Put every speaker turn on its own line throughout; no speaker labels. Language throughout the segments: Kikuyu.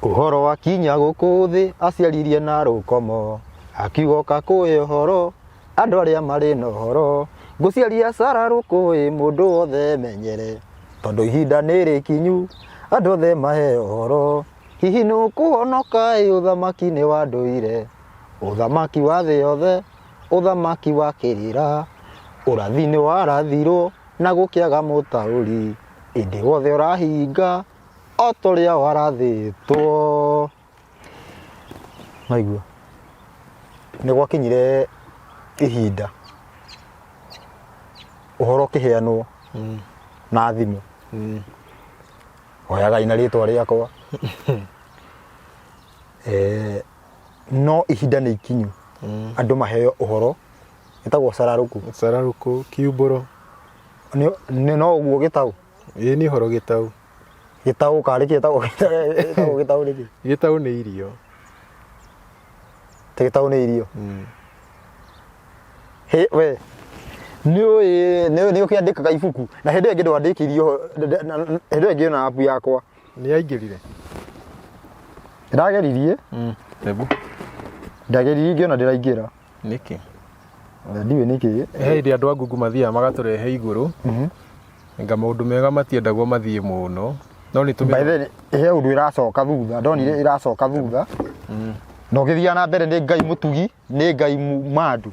Ũhoro wakinya gũkũ thĩ aciaririe na rũkomo, akiuga ũka kũĩ ũhoro, andũ arĩa marĩ na ũhoro. Ngũciaria cararũkũ-ĩ mũndũ wothe menyere, tondũ ihinda nĩ rĩkinyu andũ othe maheo ũhoro. Hihi nĩ ũkũhonoka-ĩ ũthamaki-inĩ wa ndũire, ũthamaki wa thĩ yothe, ũthamaki wa kĩrĩra. Ũrathi nĩ warathirwo na gũkĩaga mũtaũri, ĩndĩ wothe ũrahinga o ta ũrĩa warathĩtwo. Maigua nĩ gwakinyire ihinda ũhoro ũkĩheanwo na thimũ, hoyagai na rĩtwa rĩakwa. Eh, no ihinda nĩ ikinyu andũ maheo ũhoro ĩtagwo cararũkũ.
Cararũkũ, kiumbũro.
Nĩ no ũguo gĩtaũ.
Ĩĩ nĩ ũhoro gĩtaũ.
Gĩtaũ karĩ gĩtagwo gĩtagwo gĩtaũ nĩkĩ?
Gĩtaũ nĩ irio.
Ta gĩtaũ nĩ irio. Hĩ we nĩ ũĩ nĩ ũkĩandĩkaga ibuku na hĩndĩ ĩyo ĩngĩ ndwandĩkire ũhoro hĩndĩ ĩyo ĩngĩ ona app yakwa.
Nĩ yaingĩrire?
Ndageririe.
Hebu.
Ndageririe ngĩona ndĩraingĩra.
Nĩkĩ?
Ndiũĩ nĩkĩ.
He hĩndĩ andũ a Google mathiaga magatũrehe igũrũ. Anga maũndũ mega matiendagwo mathiĩ mũno. No nĩ
By the way, he ũndũ ĩracoka thutha, ndonire ĩracoka thutha. Na ũgĩthiaga na mbere nĩ Ngai mũtugi, nĩ Ngai mandu.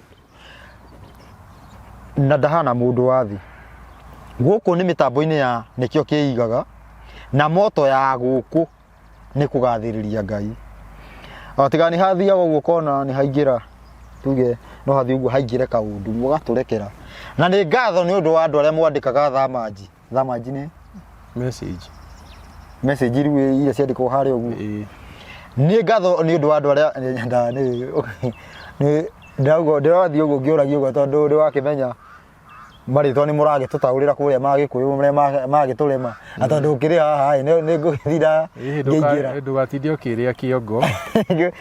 Na ndahana mũndũ wa thĩ. Gũkũ nĩ mĩtambo-inĩ ya nĩkĩo kĩigaga, na moto ya gũkũ nĩ kũgathĩrĩria Ngai. O tiga nĩ hathiaga ũguo ũkona nĩ haingĩra tuge no hathiĩ ũguo haingĩre kaũndũ mũgatũrekera. Na nĩ ngatho nĩ ũndũ wa andũ arĩa mwandĩkaga thamanji. Thamanji nĩ
Message.
Message rĩu iria ciandĩkwo harĩa ũguo.
Ĩĩ.
Nĩ ngatho nĩ ũndũ wa andũ arĩa nĩ nĩ ndĩrauga ndĩrathiĩ ũguo ngĩũragia ũguo tondũ nĩ wakĩmenya marĩtwa nĩ mũragĩtũtaũrĩra kũrĩa ma gĩkũyũ marĩa magĩtũrema na tondũ ũkĩrĩ haha ĩ, nĩ ngũgĩthinda
Ĩhĩ,
ngĩingĩra.
Ndũgatinde ũkĩrĩa kĩongo.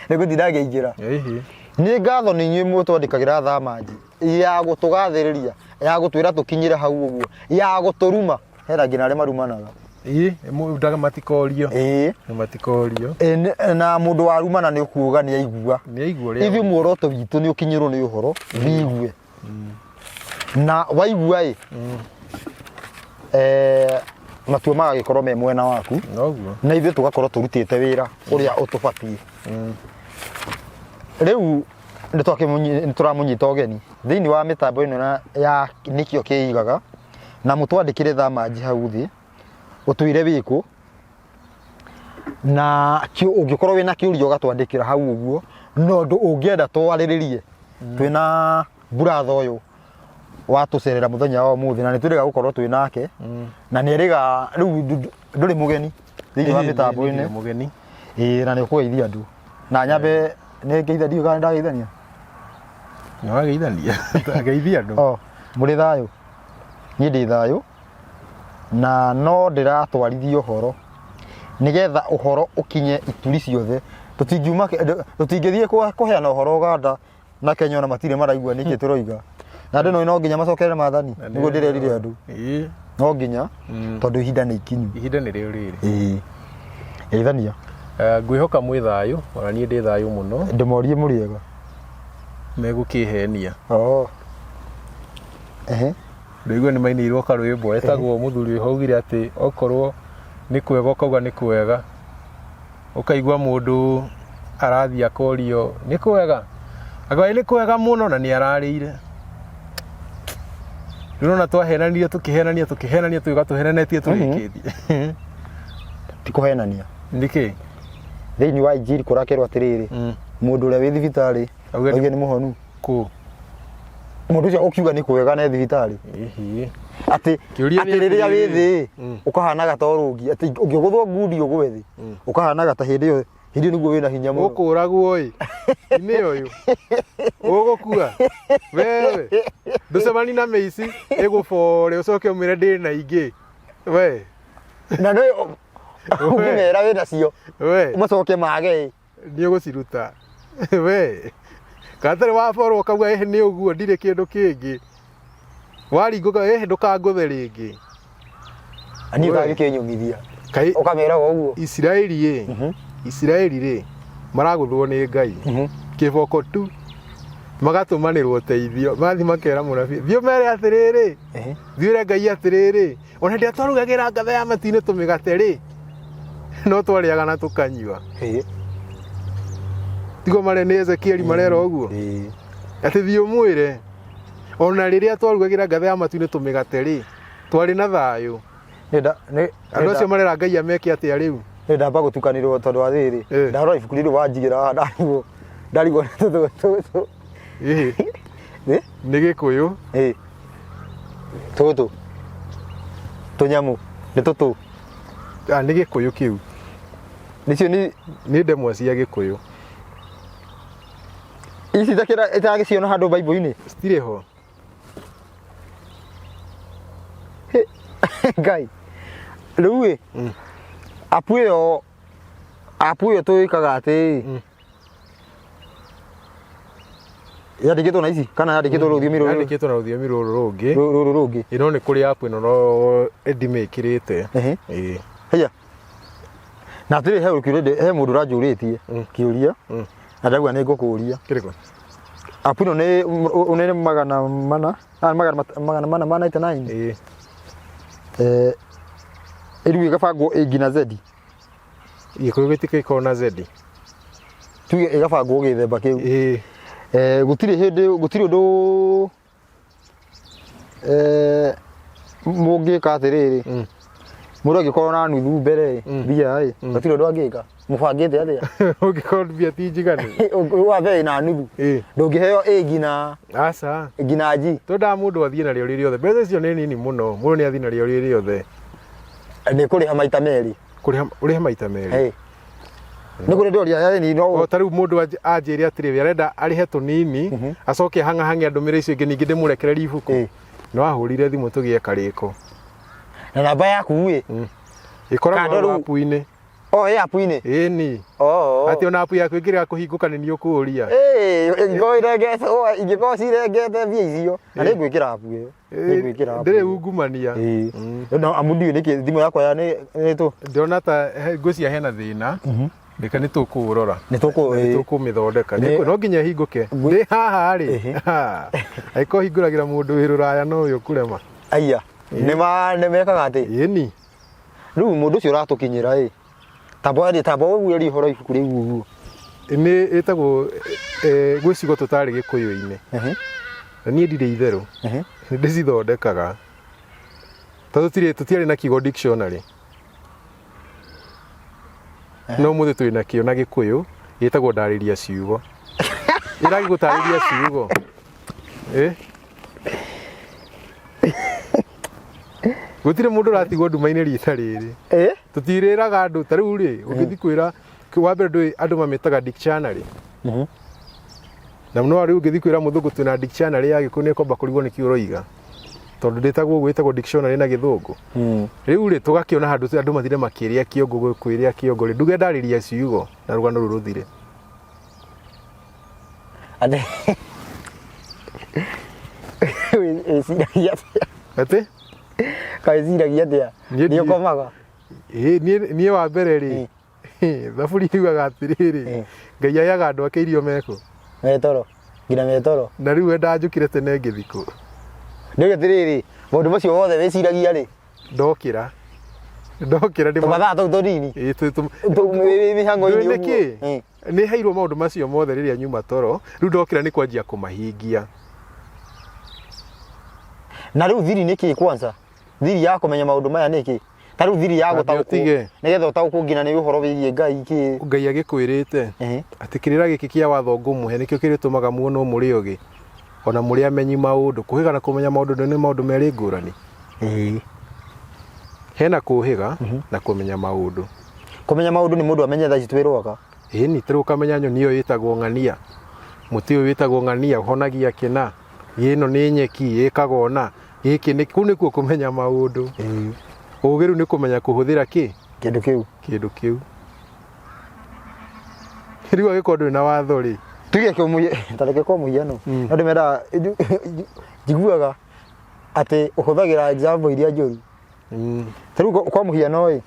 Nĩ ngũtinda ngĩingĩra.
Ĩhĩ.
Nĩ ngatho nĩ inyuĩ mũtwandĩkagĩra thamanji ya gũtũgathĩrĩria, ya gũtwĩra tũkinyĩre hau ũguo, ya gũtũruma. Hena nginya arĩa marumanaga.
Ĩĩ, matikorio.
Ĩĩ.
Matikorio.
Ĩ, na mũndũ warumana nĩ ũkuuga nĩ aigua.
Nĩ aigua ũrĩa.
Ithuĩ muoroto witũ nĩ ũkinyĩrwo nĩ ũhoro, wigue. Na waigua ĩ, matua magagĩkorwo me mwena waku.
Noguo.
Na ithuĩ tũgakorwo tũrutĩte wĩra ũrĩa ũtũbatiĩ. Rĩu nĩ tũramũnyita ũgeni thĩinĩ wa mĩtambo ĩno ya nĩkĩo kĩigaga, na mũtwandĩkĩre thamanji hau thĩ ũtwĩre wĩkũ, na ũngĩkorwo wĩna kĩũria ũgatwandĩkĩra hau ũguo, na ũndũ ũngĩenda twarĩrĩrie. Twĩna buratha ũyũ watũcerera mũthenya wa ũmũthĩ, na nĩ twĩrĩga gũkorwo twĩ nake, na nĩ erĩga rĩu ndũrĩ mũgeni thĩinĩ wa mĩtambo ĩno.
Mũgeni.
Ĩĩ, na nĩ ũkũgeithia andũ. Na nyambe nĩ ngeitha, ndiũĩ kana ndageithania.
Nĩ wageithania. Geithia andũ.
Oh, mũrĩ thayũ? Niĩ ndĩ thayũ, na no ndĩratwarithia ũhoro nĩgetha ũhoro ũkinye ituri ciothe. Tũtingiuma tũtingĩthiĩ kũheana ũhoro Ũganda na Kenya ona matirĩ maraigua nĩkĩ tũroiga. Na andũ no nginya macokerere maathani, nĩguo ndĩrerire andũ.
Ĩĩ.
No nginya, tondũ ihinda nĩ ikinyu.
Ihinda nĩrĩo rĩrĩ.
Ĩĩ. Geithania.
Ngwĩhoka mwĩ thayũ, ona niĩ ndĩ thayũ mũno.
Ndĩmorie mũrĩega.
Megũkĩhenia.
Oh. Ehe.
Ndaigua nĩ mainĩirwo karwĩmbo etagwo mũthuri ũyũ augire atĩ okorwo nĩ kwega ũkauga nĩ kwega. Ũkaigua mũndũ arathiĩ akorio nĩ kwega, akauga nĩ kwega mũno na nĩ ararĩire. Rĩu nĩwona twahenanirie tũkĩhenania tũkĩhenania tũgĩũka tũhenenetie tũrĩkĩtie.
Ti kũhenania.
Nĩkĩ?
Thĩinĩ wa injiri kũrakerwo atĩrĩrĩ, mũndũ ũrĩa wĩ thibitarĩ
Auge
auge nĩ mũhonu.
Kũ?
Mũndũ ũcio ũkiuga nĩ kwega na thibitarĩ.
Ĩhĩ.
Atĩ
Kĩũria nĩ
atĩ rĩrĩa wĩ
atĩrĩrĩ.
thĩ ũkahanaga ta ũrũngi, atĩ ũngĩgũthwo ngundi ũgwe thĩ ũkahanaga ta hĩndĩ ĩyo hĩndĩ ĩyo nĩguo wĩna hinya mũno.
Ũkũragwo ĩ. Nĩ ũyũ. Ũgũkua. Wewe. Ndũcemani na mĩici ĩgũbore ũcoke ũmĩre ndĩ na ingĩ. We.
Na nĩ ũngĩmera wĩna cio
We.
macoke mage ĩ.
Nĩ ũgũciruta. We. Kana tarĩ waborwo ũkauga ĩhĩ nĩ ũguo ndirĩ kĩndũ kĩngĩ. Waringũka ĩhĩ ndũkangũthe rĩngĩ.
Na niĩ
We.
ũtangĩkĩnyũmithia.
Kaĩ
Ũkamera o ũguo.
Isiraeli ĩ. Isiraeli rĩ maragũthwo nĩ Ngai kĩboko tu magatũmanĩrwo ũteithio magathiĩ makera mũnabii thiĩ ũmere atĩrĩrĩ thiĩ ũre Ngai atĩrĩrĩ ona rĩrĩa twarugagĩra ngatha ya matu-inĩ tũmĩgate rĩ no twarĩaga na tũkanyua tiguo mare nĩ Ezekieli marera ũguo atĩ thiĩ ũmwĩre ona rĩrĩa twarugagĩra ngatha ya matu-inĩ tũmĩgate rĩ twarĩ na thayũ andũ acio marera Ngai ameke atĩa rĩu
nĩ ndamba gũtukanĩrwo tondũ wa rĩrĩ ndarora ibuku rĩrĩ wanjigĩra haha ndarigwo ndarigwo nĩ tũtũ tũtũ
Ĩhĩ, nĩ gĩkũyũ
ĩ tũtũ tũnyamũ nĩ tũtũ
Ah, nĩ gĩkũyũ kĩu
nĩcio nĩ
nĩ ndemwa cia gĩkũyũ
ici itakĩra itagĩciona handũ baibũ-inĩ
citirĩ ho
Ngai rĩu ĩ apu ĩyo apu ĩyo tũĩkaga atĩ yandĩkĩtwo na ici kana yandĩkĩtwo rũthiomi rũrũ
yandĩkĩtwo na rũthiomi rũrũ rũngĩ
rũrũ rũngĩ
ĩno nĩ kũrĩ app ĩno no ndimĩkĩrĩte
Ehe.
ĩĩ
Haya. Na atĩrĩ he kĩũria he mũndũ ũranjũrĩtie kĩũria na ndauga nĩ ngũkũria.
Kĩrĩkũ?
App ĩno nĩ nĩ 400 ah, 400 ma 99.
Ĩĩ.
Eh, ĩrĩu ĩgabangwo A nginya Z.
Gĩkũyũ gĩtikĩkorwo na Z.
Tuge ĩgabangwo gĩthemba kĩu.
Ĩĩ.
Eh, gũtirĩ hĩndĩ gũtirĩ ũndũ eh, mũngĩka atĩrĩrĩ mũndũ angĩkorwo na nuthu mbere mbia ĩ gũtirĩ ũndũ angĩka mũbangĩte atĩa
Ũngĩkorwo mbia ti njiganu.
wathe na nuthu
Ĩĩ.
ndũngĩheo ĩ nginya
Aca.
nginya G
Twendaga mũndũ athiĩ narĩo rĩ rĩothe. Mbeca icio nĩ nini mũno. Mũndũ nĩ athiĩ narĩo rĩ rĩothe.
nĩ kũrĩha maita merĩ
Kũrĩha ũrĩhe maita merĩ.
Ĩ. Nĩ kũrĩ ndoria yani no
O ta rĩu mũndũ anjĩre atĩrĩrĩ arenda arĩhe tũnini acoke ahang'ahange andũmĩre icio ingĩ ningĩ ndĩmũrekererie ibuku.
Ĩ.
No ahũrire thimũ tũgĩe karĩko.
Na namba yaku ĩ.
Ĩkoragwo
Kando
hau
rĩu-
app-inĩ.
O ĩ app-inĩ.
Ĩni.
Oh.
Atĩ ona app yaku ĩngĩrega kũhingũka nĩ niĩ ũkũria.
Ĩ, ingĩkorwo irengete, o, ingĩkorwo cirengete mbia icio, na nĩ ngwĩkĩra app ĩyo. Nĩ ngwĩkĩra app
Ndĩrĩ
ĩyo.
ungumania.
Ĩ. No amu ndiũĩ nĩkĩ thimũ yakwa ya nĩ nĩ tũ.
Ndĩrona ta ngwĩciria hena thĩna. Reke nĩ tũkũũrora.
Nĩ tũkũ
Nĩ tũkũmĩthondeka.
Nĩ-
No nginya ĩhingũke. Ndĩ haha rĩ.
Ĩhĩ.
Angĩkorwo hingũragĩra mũndũ wĩ rũraya no ũyũ ũkũrema.
Aya. Nĩ ma nĩ mekaga atĩ.
Ĩni.
Rĩu mũndũ ũcio ũratũkinyĩra ĩ. Tamba tamba ũguĩrie ũhoro ibuku rĩu ũguo.
Nĩ ĩtagwo eh, gwĩ ciugo tũtarĩ gĩkũyũ-inĩ. Na niĩ ndirĩ itherũ. Nĩ ndĩcithondekaga. Tondũ tũtiarĩ na kiugo dictionary. No ũmũthĩ twĩ nakĩo na gĩkũyũ gĩtagwo ndarĩria ciugo. Ĩragĩgũtarĩria ciugo. Eh? Gũtirĩ mũndũ ũratigwo nduma-inĩ rita rĩrĩ.
Eh?
Tũtirĩraga andũ ta rĩu rĩ, ũngĩthiĩ kwĩra wa mbere ndũĩ andũ mamĩtaga dictionary. Na no rĩu ũngĩthiĩ kwĩra mũthũngũ twĩna dictionary ya gĩkũyũ nĩ ekwamba kũrigwo nĩkĩ ũroiga. Tondũ ndĩtagwo ũguo ĩtagwo dictionary na gĩthũngũ. Rĩu rĩ tũgakĩona handũ andũ mathire makĩrĩa kĩongo kwĩrĩa kĩongo rĩ nduge ndarĩria ciugo na rũgano rũu rũthire.
Atĩ wĩciragia atĩa?
Atĩ?
Kaĩ wĩciragia atĩa?
Niĩ
Nĩ ũkomaga?
Ĩĩ niĩ wa mbere rĩ thaburi yugaga atĩrĩrĩ Ngai aheaga andũ ake irio mekũ?
Me toro. Nginya me toro.
Na rĩu wenda njũkĩre tene ngĩthiĩ kũ?
Nĩ atĩrĩrĩ, maũndũ macio mothe wĩciragia rĩ?
Ndokĩra. Ndokĩra ndĩ
Tũmathaa tũu tũnini.
Ĩĩ
Mĩhang'o-inĩ
Ndũĩ
ũguo.
nĩkĩ? Nĩ heirwo maũndũ macio mothe rĩrĩa nyuma toro, rĩu ndokĩra nĩ kwanjia kũmahingia.
Na rĩu thiri nĩ kĩ kwanza? Thiri ya kũmenya maũndũ maya nĩ kĩ? Ta rĩu thiri ya
Tambe
gũtaũkwo
ũtige.
nĩgetha ũtaũkwo nginya nĩ ũhoro wĩgiĩ Ngai kĩ.
Ngai agĩkwĩrĩte atĩ kĩrĩra gĩkĩ kĩa watho ngũmũhe nĩkĩo kĩrĩtũmaga muonwo mũrĩ ogĩ ona mũrĩ amenyi maũndũ. Kũhĩga na kũmenya maũndũ nĩ maũndũ merĩ ngũrani. Hena kũhĩga na kũmenya maũndũ.
Kũmenya maũndũ nĩ mũndũ amenye thaa ici twĩ Rwaka.
Ĩni, ta rĩu ũkamenya nyoni ĩyo ĩtagwo ng'ania, mũtĩ ũyũ wĩtagwo ng'ania ũhonagia kĩna, ĩno nĩ nyeki ĩkaga ũna, gĩkĩ nĩ, kũu nĩkuo kũmenya maũndũ. Ũgĩ rĩu nĩ kũmenya kũhũthĩra kĩ?
Kĩndũ kĩu.
Kĩndũ kĩu. Rĩu angĩkorwo ndũrĩ na watho rĩ.
Tuge ta reke kwa mũhiano, no ndĩmendaga njiguaga atĩ ũhũthagĩra example iria njũru. Ta rĩu kwa mũhiano ĩ,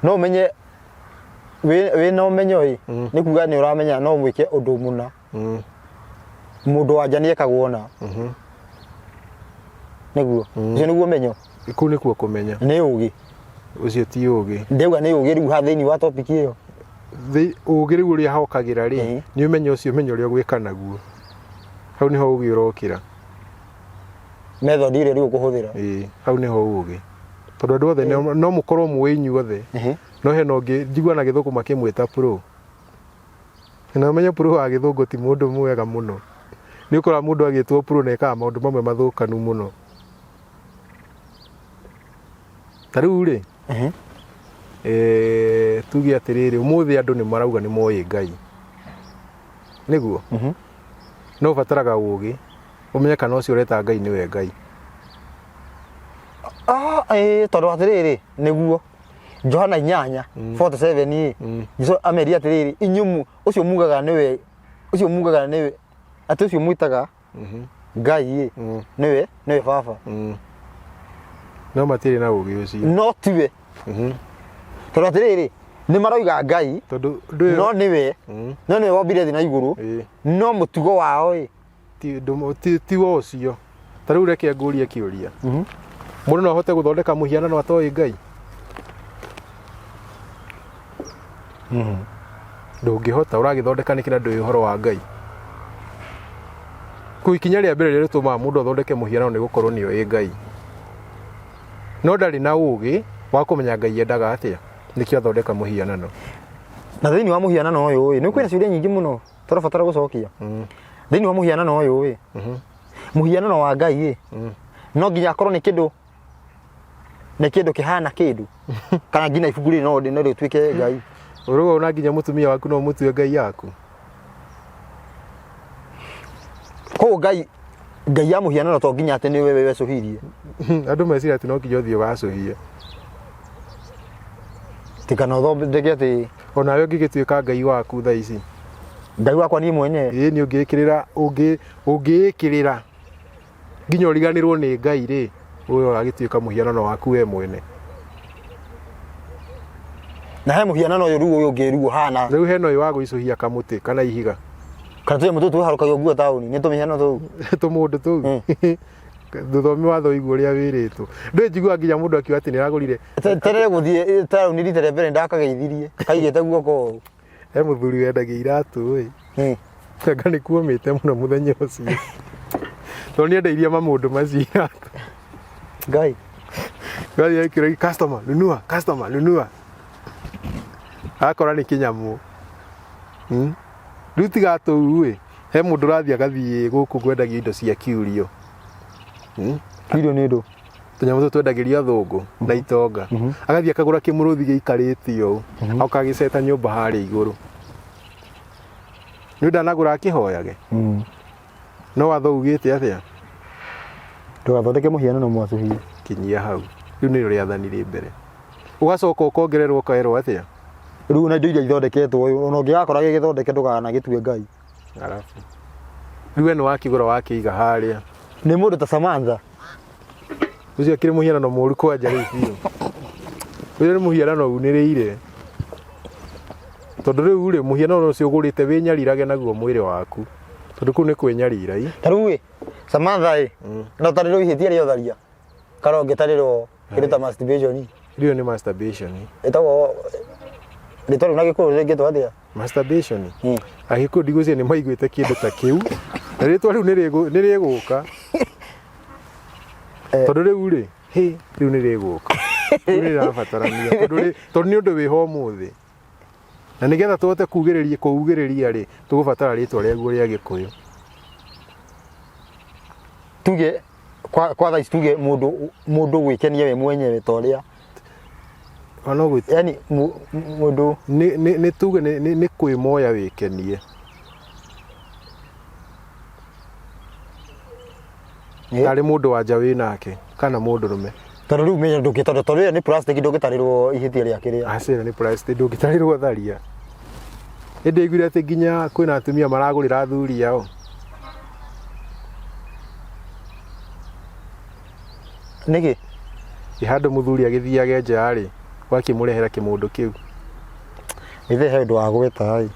No ũmenye wĩ na ũmenyo ĩ, nĩ kuga nĩ ũramenya no mwĩke ũndũ mũna. Mũndũ wa nja nĩ ekagwo ũna. Nĩguo. Ũcio nĩguo ũmenyo.
Kũu nĩkuo kũmenya.
Nĩ ũgĩ.
Ũcio ti ũgĩ.
Ndauga nĩ ũgĩ rĩu ha thĩinĩ wa topic ĩyo.
Ũgĩ rĩu ũrĩa hokagĩra rĩ, nĩ ũmenyo ũcio, ũmenyo ũrĩa ũgwĩka naguo. Hau nĩho ũgĩ ũrokĩra.
Method ĩrĩa rĩu ũkũhũthĩra.
Ĩĩ, hau nĩho ũgĩ. Tondũ andũ othe no mũkorwo mũĩ inyuothe. No hena ũngĩ njigua na gĩthũngũ makĩmwĩta pro. Na ũmenye pro wa gĩthũngũ ti mũndũ mwega mũno. Nĩ ũkoraga mũndũ agĩtwo pro na ekaga maũndũ mamwe mathũkanu mũno. Ta rĩu rĩ, tuge atĩrĩrĩ, ũmũthĩ andũ nĩ marauga nĩ moĩ Ngai. Nĩguo? No ũbataraga ũgĩ ũmenye kana ũcio ũreta Ngai nĩwe Ngai.
Ah, ĩĩ, tondũ atĩrĩrĩ, nĩguo Johana 8 47 ĩ, Jesũ amerie atĩrĩrĩ, inyuĩ ũcio mugaga nĩwe, ũcio mugaga nĩwe, atĩ ũcio mwĩtaga Ngai ĩ, nĩwe baba.
No matirĩ na ũgĩ ũcio.
No tiwe. Tondũ atĩrĩrĩ, nĩ maroiga Ngai,
Tondũ ndũĩ
no nĩwe, no nĩwe wombire thĩ na igũrũ, no mũtugo wao ĩ,
ti wa ũcio. Ta rĩu reke ngũrie kĩũria. Mũndũ no ahote gũthondeka mũhianano atoĩ Ngai? Ndũngĩhota, ũragĩthondeka nĩkĩ na ndũĩ ũhoro wa Ngai? Kũu ikinya rĩa mbere rĩrĩa rĩtũmaga mũndũ athondeke mũhianano nĩ gũkorwo nĩ oĩ Ngai. No ndarĩ na ũgĩ wa kũmenya Ngai endaga atĩa, nĩkĩo athondeka mũhianano.
Na thĩinĩ wa mũhianano ũyũ ĩ, nĩ kwĩna ciũria nyingĩ mũno tũrabatara gũcokia. Thĩinĩ wa mũhianano ũyũ ĩ, mũhianano wa Ngai ĩ, no nginya akorwo nĩ kĩndũ, nĩ kĩndũ kĩhana kĩndũ, kana nginya ibuku rĩrĩ no rĩtuĩke Ngai.
Ũrauga ona nginya mũtumia waku no ũmũtue Ngai yaku?
Koguo Ngai ya mũhianano to nginya atĩ nĩwe wecũhirie.
Andũ meciria atĩ no nginya ũthiĩ ũgacũhie.
Tikana ũthondeke atĩ
Onawe ũngĩgĩtuĩka Ngai waku thaa ici.
Ngai wakwa niĩ mwenyewe.
Ĩĩ nĩ ũngĩĩkĩrĩra, ũngĩĩkĩrĩra nginya ũriganĩrwo nĩ Ngai rĩ, ũyũ agĩtuĩka mũhianano waku we mwene.
Na he mũhianano ũyũ rĩu ũyũ ũngĩ rĩu ũhana.
Rĩu hena ũyũ wa gũicũhia kamũtĩ kana ihiga.
Kana tũnyamũ tũtũ twĩharũkagio nguo taũni, nĩ tũmĩhianano tũu.
Tũmũndũ tũu. Thuthomi watho ũigua ũrĩa wĩrĩtwo. Ndũĩ njiguaga nginya mũndũ akiuga atĩ nĩ aragũrire.
Tene gũthiĩ taũni rita rĩa mbere ndakageithirie, kaigĩte guoko ũũ.
He mũthuri wendagia iratũ ĩ. Anga nĩ kuomĩte mũno mũthenya ũcio. Tondũ nĩ endeirie mamũndũ macio iratũ.
Ngai.
Ngai ekĩra customer nunua, customer nunua. Akora nĩ kĩnyamũ. Rĩu tiga tũu ĩ, he mũndũ ũrathiĩ agathiĩ gũkũ kwendagio indo cia kiurio.
Kiurio nĩ ndũ?
Tũnyamũ tũtũ twendagĩrio athũngũ na itonga. Agathiĩ akagũra kĩmũrũthi gĩikarĩte ũũ, agoka agĩceta nyũmba harĩa igũrũ. Nĩ ndanagũra akĩhoyage. No watho ugĩte atĩa?
Ndũgathondeke mũhianano mwacũhie.
Kinyia hau. Rĩu nĩrĩo rĩathani rĩ mbere. Ũgacoka ũkongererwo ũkerwo atĩa?
Rĩu ona indo iria ithondeketwo, ona ũngĩgakora gĩgĩthondeke ndũkanagĩtue Ngai.
Arabu. Rĩu we nĩ wakĩgũra wakĩiga harĩa.
Nĩ mũndũ ta Samantha.
Ũcio akĩrĩ mũhianano mũru kwanja rĩu biũ. Ũcio nĩ mũhianano unĩrĩire. Tondũ rĩu rĩ, mũhianano ũcio ũgũrĩte wĩnyarirage naguo mwĩrĩ waku. Tondũ kũu nĩ kwĩnyarira i.
Ta rĩu ĩ, Samantha ĩ, no tarĩrwo ihĩtia rĩa ũtharia. Kana ũngĩtarĩrwo kĩndũ ta masturbation.
Rĩu nĩ masturbation.
Ĩtagwo rĩtwa rĩu na Gĩkũyũ rĩngĩtwo atĩa?
Masturbation. Agĩkũyũ ndigwĩciria nĩ maiguĩte kĩndũ ta kĩu. Na rĩtwa rĩu nĩ rĩgũka. Tondũ rĩu rĩ, hĩ, rĩu nĩ rĩgũka. Rĩu nĩ rĩrabatarania. Tondũ nĩ ũndũ wĩho ũmũthĩ. Na nĩgetha tũhote kũugĩrĩria rĩ, tũgũbatara rĩtwa rĩaguo rĩa Gĩkũyũ.
Tuge kwa thaa ici tuge mũndũ gwĩkenia we mwenyewe ta ũrĩa.
Ona gwĩ-
Yaani mũndũ
Nĩ tuge nĩ kwĩmoya wĩkenie. Tarĩ mũndũ wa nja wĩ nake kana mũndũ rũme.
Tondũ rĩu menya ndũngĩ, tondũ ĩyo nĩ plastic ndũngĩtarĩrwo ihĩtia rĩa kĩrĩa.
Aca ĩyo nĩ plastic ndũngĩtarĩrwo tharia. Ĩndĩ aiguire atĩ nginya kwĩna atumia maragũrĩra athuri ao.
Nĩkĩ?
Ĩ handũ mũthuri agĩthiage nja rĩ, Wakĩmũrehera kĩmũndũ kĩu.
Ithe he ũndũ wa gweta ĩ,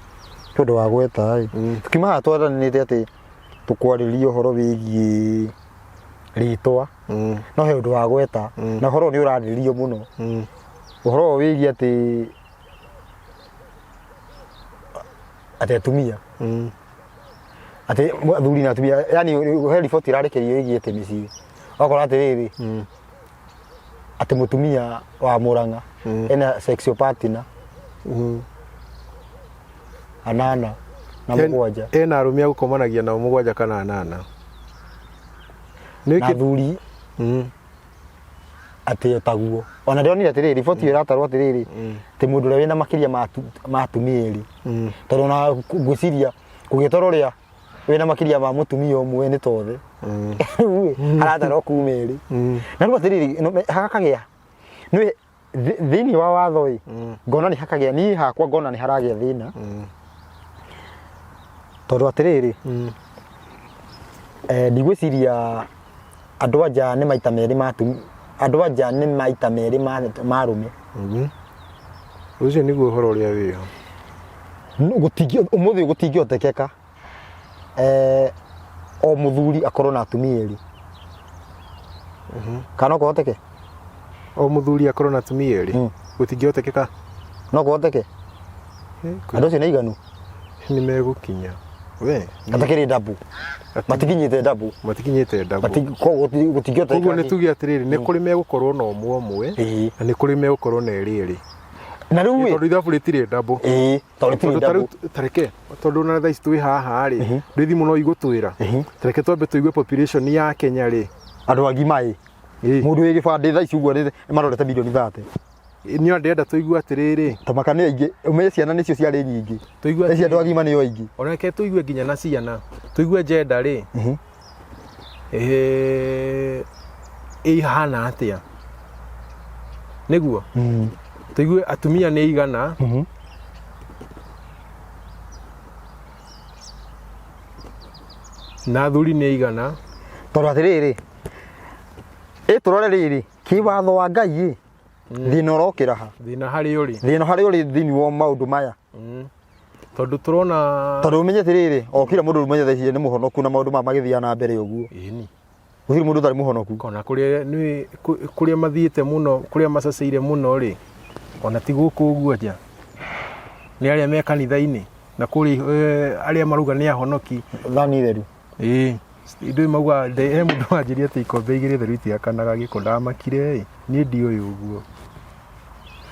he ũndũ wa gweta ĩ. Tukiuma haha twaranĩte atĩ tũkwarĩria ũhoro wĩgiĩ rĩtwa no he ũndũ wa gweta na ũhoro ũyũ nĩ ũrarĩrĩrio mũno ũhoro ũyũ wĩgiĩ atĩ atĩ atumia atĩ athuri na atumia yani he riboti ĩrarekererio ĩgiĩ atĩ mĩciĩ wakora atĩrĩrĩ atĩ mũtumia wa Murang'a ena sexual partner anana na mũgwanja
Ena arũme a gũkomanagia nao mũgwanja kana anana.
Na athuri atĩ o taguo ona ndĩronire atĩrĩrĩ riboti ĩyo ĩratarwo atĩrĩrĩ atĩ mũndũ ũrĩa wĩna makĩria ma atumia erĩ tondũ ona ngwĩciria kũgĩtwarwo ũrĩa wĩna makĩria ma mũtumia ũmwe nĩ tothe rĩu ĩ, haratarwo kuma erĩ na rĩu atĩrĩrĩ hakagĩa nĩ thĩinĩ wa watho ĩ ngona nĩ hakagĩa niĩ hakwa ngona nĩ haragĩa thĩna tondũ atĩrĩrĩ ndigwĩciria andũ anja nĩ maita merĩ ma andũ anja nĩ maita merĩ ma arũme.
Ũcio nĩguo ũhoro ũrĩa wĩho.
Ũmũthĩ gũtingĩhotekeka o mũthuri akorwo na atumia erĩ. Kana no kũhoteke?
O mũthuri akorwo na atumia erĩ? Gũtingĩhotekeka.
No kũhoteke? Andũ acio nĩ aiganu?
Nĩ megũkinya. We.
Gatakĩrĩ ndabu. Matikinyĩte ndabu.
Matikinyĩte ndabu.
Koguo gũtingĩhotekeka.
Koguo nĩ tuge atĩrĩrĩ, nĩ kũrĩ megũkorwo na ũmwe ũmwe, na nĩ kũrĩ megũkorwo na erĩ erĩ.
Na rĩu ĩ
Tondũ ithabu rĩtirĩ ndabũ.
Ĩĩ, tondũ rĩtirĩ
Tondũ ta rĩu
ndabũ.
tareke tondũ na thaa ici twĩ haha rĩ, ndĩ thimũ no igũtwĩra. Tareke twambe tũigue population ya Kenya rĩ.
Andũ agima ĩ. Mũndũ wĩ gĩbandĩ thaa ici ũguo nĩ marorete mirioni 30.
Niĩ ndĩrenda tũigue atĩrĩrĩ.
Tamaka nĩ aingĩ, ũmenye ciana nĩcio ciarĩ nyingĩ.
Tũigue
Thaa ici andũ agima nĩo aingĩ.
Ona reke tũigue nginya na ciana. Tũigue gender rĩ. Ĩhana atĩa? Nĩguo? Tũigue atumia nĩ aigana. Na athuri nĩ aigana.
Tondũ atĩrĩrĩ, ĩ tũrore rĩrĩ, kĩwatho wa Ngai ĩ, thĩna ũrokĩra ha?
Thĩna harĩ ũrĩ.
Thĩna harĩ ũrĩ thĩinĩ wa maũndũ maya.
Tondũ tũrona
Tondũ ũmenye atĩrĩrĩ, o kila mũndũ ũmenye thaa ici nĩ mũhonoku na maũndũ maya magĩthiaga na mbere ũguo.
Ĩni.
Gũtirĩ mũndũ ũtarĩ mũhonoku.
Ona kũrĩa nĩ kũrĩa mathiĩte mũno, kũrĩa macaceire mũno rĩ, ona ti gũkũ ũguo nja. Nĩ arĩa me kanitha-inĩ na kũrĩa arĩa marauga nĩ ahonoki.
Thani theru.
Ĩĩ. Ndũĩ mauga he mũndũ wanjĩrire atĩ ikombe igĩrĩ theru itiakanaga gĩko ndamakire ĩ, niĩ ndiũĩ ũguo.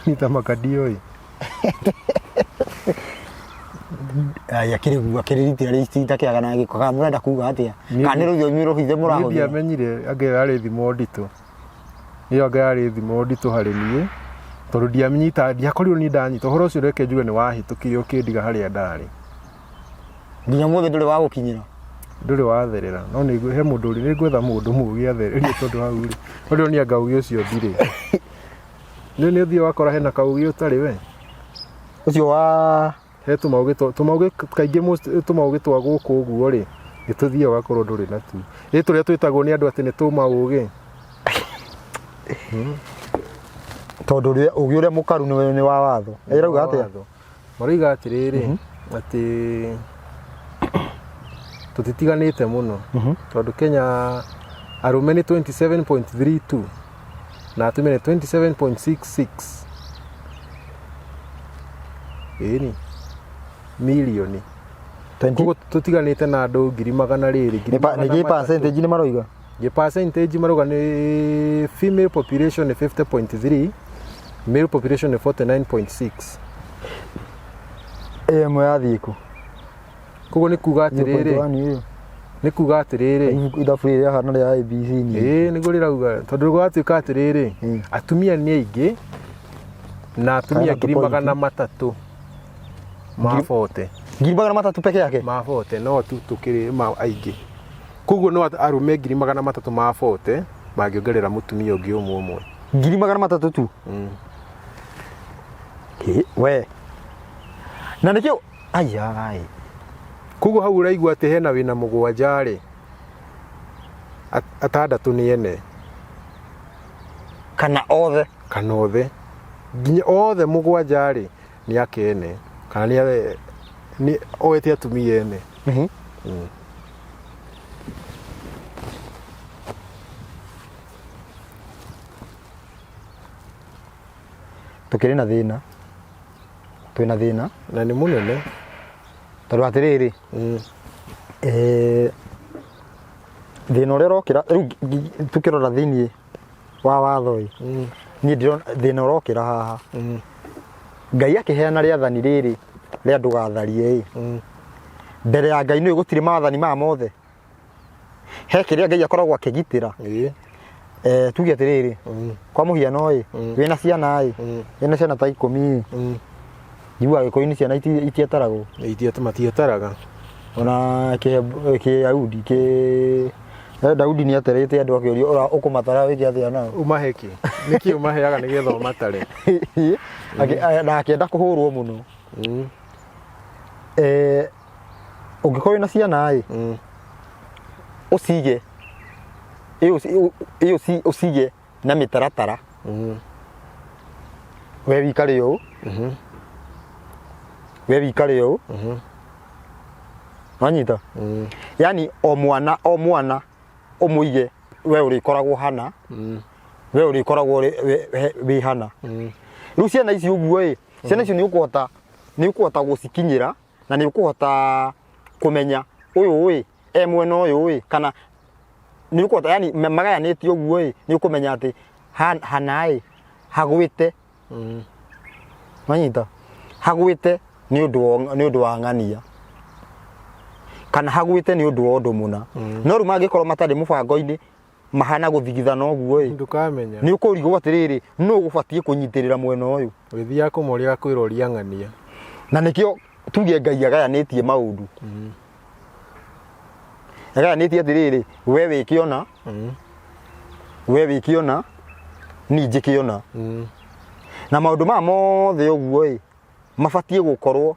Niĩ ta maka ndiũĩ.
Aya akĩrĩ guo akĩrĩ rita rĩ itakĩagana gĩko kana mũrenda kuga atĩa? Kana nĩ rũthiomi rũhithe
Niĩ
mũrahũthĩra?
ndiamenyire anga ĩyo yarĩ thimo nditũ. Ĩyo anga yarĩ thimo nditũ harĩ niĩ tondũ ndiamĩnyita ndiakorirwo niĩ ndanyita ũhoro ũcio reke njuge nĩ wahĩtũkire ũkĩndiga harĩa ndarĩ.
Nginya ũmũthĩ ndũrĩ wagũkinyĩra?
Ndũrĩ watherera no nĩ he mũndũ ũrĩ nĩ ngwetha mũndũ mũgĩ athererie tondũ hau rĩ tondũ niĩ anga ũgĩ ũcio ndirĩ. Nĩ nĩ ũthiĩ wakora hena kaũgĩ ũtarĩ we.
Ũcio wa
He tũmaũgĩ tũmaũgĩ kaingĩ most tũmaũgĩ twa gũkũ ũguo rĩ nĩ tũthiaga ũgakorwo ndũrĩ natuo. Ĩ tũrĩa twĩtagwo nĩ andũ atĩ nĩ tũmaũgĩ.
Tondũ ũgĩ ũrĩa mũkaru nĩ wa watho. Ĩrauga atĩa?
Maroiga atĩrĩrĩ atĩ tũtitiganĩte mũno tondũ Kenya arũme nĩ 27.32 na atumia nĩ 27.66 ĩni milioni. Koguo tũtiganĩte na andũ ngiri magana rĩrĩ ngiri
Nĩ
magana
gĩ
matatũ.
percentage nĩ maroiga?
Gĩ percentage marauga nĩ female population nĩ 50.3 male population nĩ 49.6.
Ĩyo ĩmwe yathiĩ kũ?
Koguo nĩ kuga atĩrĩrĩ,
0.1 ĩyo.
nĩ kuga atĩrĩrĩ,
Ibuku ithabu rĩrĩ rĩahana rĩa ABC ni.
Ĩĩ nĩguo rĩrauga tondũ gwatuĩka atĩrĩrĩ, atumia nĩ aingĩ na atumia
Kana
ngiri
tũ point.
magana matatũ ma bote.
300,000 peke yake?
Ma bote no tu tũkĩrĩ ma aingĩ. Koguo no arũme 300,000 ma bote mangĩongerera mũtumia ũngĩ ũmwe ũmwe.
300,000 tu? Ĩ, we. Na nĩkĩo aya.
Koguo hau ũraigua atĩ hena wĩna mũgwanja rĩ, atandatũ nĩ ene.
Kana othe.
Kana othe. Nginya othe mũgwanja rĩ nĩ akene kana nĩ nĩ oete atumia ene.
Tũkĩrĩ na thĩna, twĩna thĩna.
Na nĩ mũnene.
Tondũ atĩrĩrĩ, thĩna ũrĩa ũrokĩra rĩu tũkĩrora thĩiniĩ wa watho ĩ, niĩ ndĩrona thĩna ũrokĩra haha. Ngai akĩheana rĩathani rĩrĩ rĩa ndũgatharie ĩ, mbere ya Ngai nĩ gũtirĩ mawathani maya mothe. He kĩrĩa Ngai akoragwo akĩgitĩra. Tuge atĩrĩrĩ, kwa mũhiano ĩ, wĩna ciana ĩ, wĩna ciana ta 10 ĩ, njiguaga Gĩkũyũ-inĩ ciana itietaragwo.
Matietaraga.
Ona Kĩyahudi, Daudi nĩ atarĩte andũ akĩũrio ũkũmatara wĩke atĩa nao.
Ũmahe kĩ? Nĩkĩ ũmaheaga nĩgetha ũmatare?
Na akĩenda kũhũrwo mũno. Ũngĩkorwo wĩna ciana ĩ, ũcige ũcige na mĩtaratara. We wikare ũũ, we wikare ũũ. Wanyita? Yani o mwana o mwana ũmũige we ũrĩkoragwo hana, we ũrĩkoragwo wĩ hana. Rĩu ciana ici ũguo ĩ, ciana icio nĩ ũkũhota nĩ ũkũhota gũcikinyĩra na nĩ ũkũhota kũmenya ũyũ ĩ e mwena ũyũ ĩ, kana nĩ ũkũhota yani magayanĩtio ũguo ĩ, nĩ ũkũmenya atĩ hana ĩ hagwĩte. Wanyita? Hagwĩte nĩ ũndũ wa ng'ania kana hagwĩte nĩ ũndũ wa ũndũ mũna. No rĩu mangĩkorwo matarĩ mũbango-inĩ mahana gũthigithana ũguo ĩ,
Ndũkamenya.
Nĩ ũkũrigwo atĩrĩrĩ, nũ ũgũbatiĩ kũnyitĩrĩra mwena ũyũ?
Ũgĩthiaga kũmoria agakwĩra ũria ng'ania.
Na nĩkĩo tuge Ngai agayanĩtie maũndũ. Agayanĩtie atĩrĩrĩ, we wĩke ũna, we wĩke ũna, niĩ njĩke ũna. Na maũndũ maya mothe ũguo ĩ, mabatiĩ gũkorwo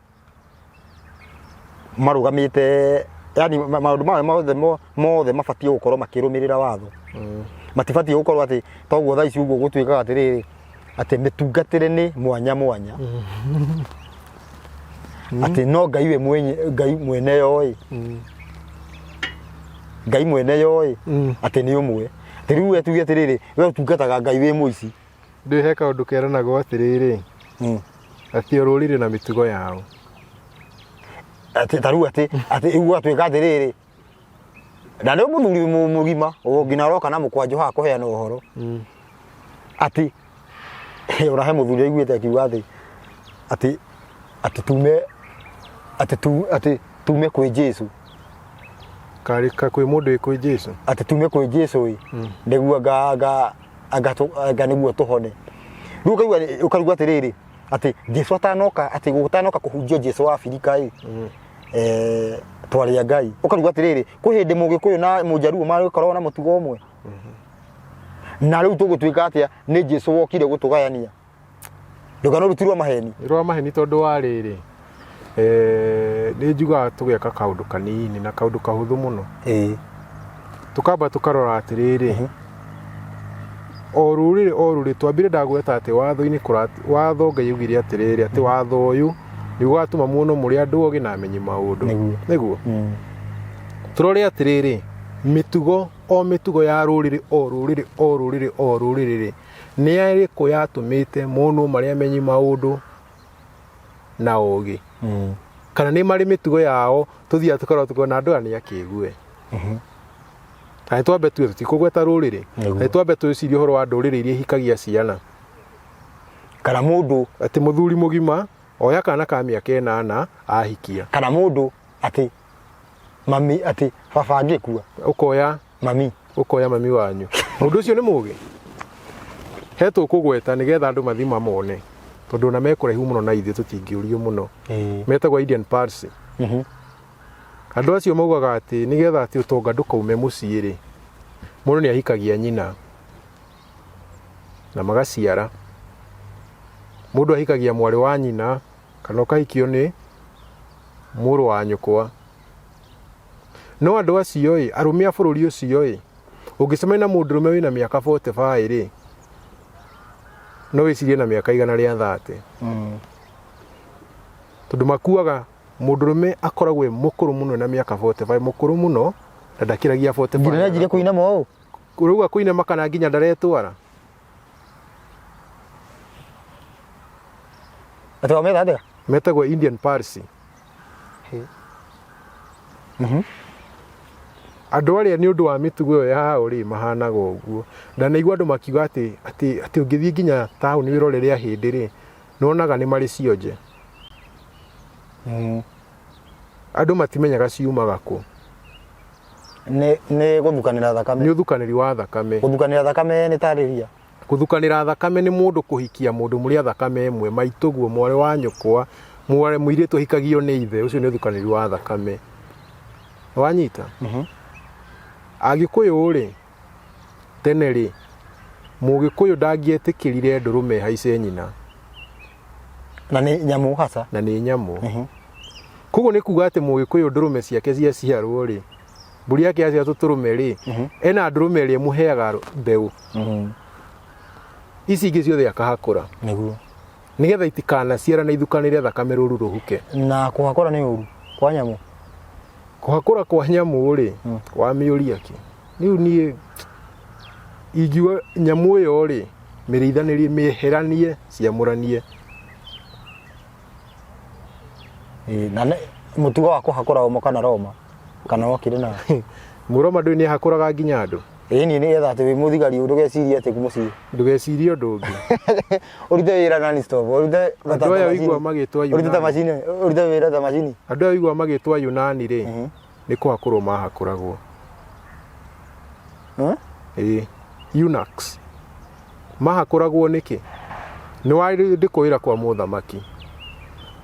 marũgamĩte, yani maũndũ maya mothe mothe mabatiĩ gũkorwo makĩrũmĩrĩra watho. Matibatiĩ gũkorwo atĩ toguo thaa ici ũguo gũtuĩkaga atĩrĩrĩ, atĩ mĩtungatĩre nĩ mwanya mwanya. Atĩ no Ngai we mwenye, Ngai mwene yo ĩ. Ngai mwene yo ĩ, atĩ nĩ ũmwe. Atĩ rĩu we tuge atĩrĩrĩ, we ũtungataga Ngai wĩ mũici.
Ndũĩ he kaũndũ keranagwo atĩrĩrĩ, atĩ o rũrĩrĩ na mĩtugo yao.
Atĩ ta rĩu atĩ atĩ rĩu gwatuĩka atĩrĩrĩ, na nĩ mũthuri mũgima nginya aroka na mũkwanjũ haha kũheana ũhoro. Atĩ ona he mũthuri aiguĩte akiuga atĩ atĩ atĩ tume atĩ tu atĩ tume kwĩ Jesu.
Karĩ ka kwĩ mũndũ wĩ kwĩ Jesu.
Atĩ tume kwĩ Jesu ĩ, nĩguo anga anga anga nĩguo tũhone. Rĩu ũkaigua ũkaigua atĩrĩrĩ, atĩ Jesu atanoka, atĩ gũtanoka kũhunjio Jesu wa Abirika ĩ, twarĩ a Ngai. Ũkaigua atĩrĩrĩ, kwĩ hĩndĩ Mũgĩkũyũ na Mũjaruo magĩkoragwo na mũtugo ũmwe. Na rĩu tũgũtuĩka atĩa? Nĩ Jesu wokire gũtũgayania. Rũgano rũu ti rwa maheni.
Nĩ rwa maheni tondũ wa rĩrĩ, nĩ njugaga tũgeka kaũndũ kanini na kaũndũ kahũthũ mũno. Tũkamba tũkarora atĩrĩrĩ, o rũrĩrĩ o rũrĩrĩ, twambire ndagweta atĩ watho-inĩ watho Ngai augire atĩrĩrĩ, atĩ watho ũyũ nĩ ũgatũma muonwo mũrĩ andũ ogĩ na amenyi maũndũ.
Nĩguo.
Nĩguo. Tũrore atĩrĩrĩ, mĩtugo o mĩtugo ya rũrĩrĩ o rũrĩrĩ o rũrĩrĩ o rũrĩrĩ rĩ, nĩ ĩrĩkũ yatũmĩte monwo marĩ amenyi maũndũ na ũgĩ? Kana nĩ marĩ mĩtugo yao tũthiaga tũkarora tũkona andũ aya nĩ akĩgu we. Na nĩ twambe tuge tũtikũgweta rũrĩrĩ. Na nĩ twambe twĩcirie ũhoro wa ndũrĩrĩ iria ihikagia ciana.
Kana mũndũ
atĩ mũthuri mũgima oya kana ka mĩaka 8 ahikia.
Kana mũndũ atĩ mami atĩ baba angĩkua
ũkoya
mami,
ũkoya mami wanyu. Mũndũ ũcio nĩ mũgĩ. He tũkũgweta nĩgetha andũ mathiĩ mamone, tondũ ona me kũraihu mũno na ithuĩ tũtingĩũrio mũno. Metagwo Indian Parsi. Andũ acio maugaga atĩ nĩgetha atĩ ũtonga ndũkaume mũciĩ rĩ, mũndũ nĩ ahikagia nyina na magaciara. Mũndũ ahikagia mwarĩ wa nyina kana ũkahikio nĩ mũrũ wa nyũkwa. No andũ acio ĩ, arũme a bũrũri ũcio ĩ, ũngĩcemania na mũndũrũme wĩna mĩaka 45 rĩ, No wĩcirie na mĩaka 130. Tondũ makuaga mũndũrũme akoragwo e mũkũrũ mũno na mĩaka 45, mũkũrũ mũno na ndakĩragia 45.
Nginya nĩanjirie kũinama ũũ.
Ũrauga kũinama kana nginya ndaretwara?
Atĩ wametha atĩa?
Metagwo Indian Parsi. Andũ arĩa nĩ ũndũ wa mĩtugo ĩyo yao rĩ mahanaga ũguo. Ndanaigua andũ makiuga atĩ atĩ atĩ ũngĩthiĩ nginya taũni wĩrorere ahĩndĩ rĩ, nĩwonaga nĩ marĩ cionje. Andũ matimenyaga ciumaga kũ.
Nĩ nĩ gũthukanĩra thakame.
Nĩ ũthukanĩri wa thakame.
Gũthukanĩra thakame nĩ tarĩria.
Gũthukanĩra thakame nĩ mũndũ kũhikia mũndũ mũrĩ a thakame ĩmwe, maitũguo, mwarĩ wa nyũkwa, mwarĩ mũirĩtu ahikagio nĩ ithe, ũcio nĩ ũthukanĩri wa thakame. Wanyita? Agĩkũyũ rĩ, tene rĩ, Mũgĩkũyũ ndangĩetĩkĩrire ndũrũme ĩhaice nyina.
Na nĩ nyamũ hasa.
Na nĩ nyamũ. Koguo nĩ kuga atĩ Mũgĩkũyũ ndũrũme ciake ciaciarwo rĩ, mbũri yake yaciara tũtũrũme rĩ, ena ndũrũme ĩrĩa ĩmũheaga mbeũ. Ici ingĩ ciothe akahakũra.
Nĩguo.
Nĩgetha itikanaciarane ithukanĩre thakame rũru rũhuke.
Na kũhakũra nĩ ũru kwa nyamũ?
Kũhakũra kwa nyamũ rĩ, wamĩũria kĩ? Rĩu niĩ ingiuga nyamũ ĩyo rĩ, mĩrĩithanĩrie, mĩeheranie, ciamũranie.
Ĩĩ, na nĩ- mũtugo wa kũhakũra ũmo kana Roma kana wokire na
Mũroma ndũĩ nĩ ahakũraga nginya andũ.
Ĩĩ niĩ nĩgetha atĩ wĩ mũthigari ndũgecirie atĩ mũciĩ.
Ndũgecirie ũndũ ũngĩ.
Ũrute wĩra non stop, ũrute
Andũ aya ũigua magĩtwa
ũrute ta
Yunani.
macini, ũrute wĩra ta macini.
Andũ aya ũigua magĩtwa Yunani rĩ, nĩ kũhakũrwo mahakũragwo.
Eh?
Ĩĩ, eunuchs. Mahakũragwo nĩkĩ? Nĩ wandĩkwo wĩra kwa mũthamaki.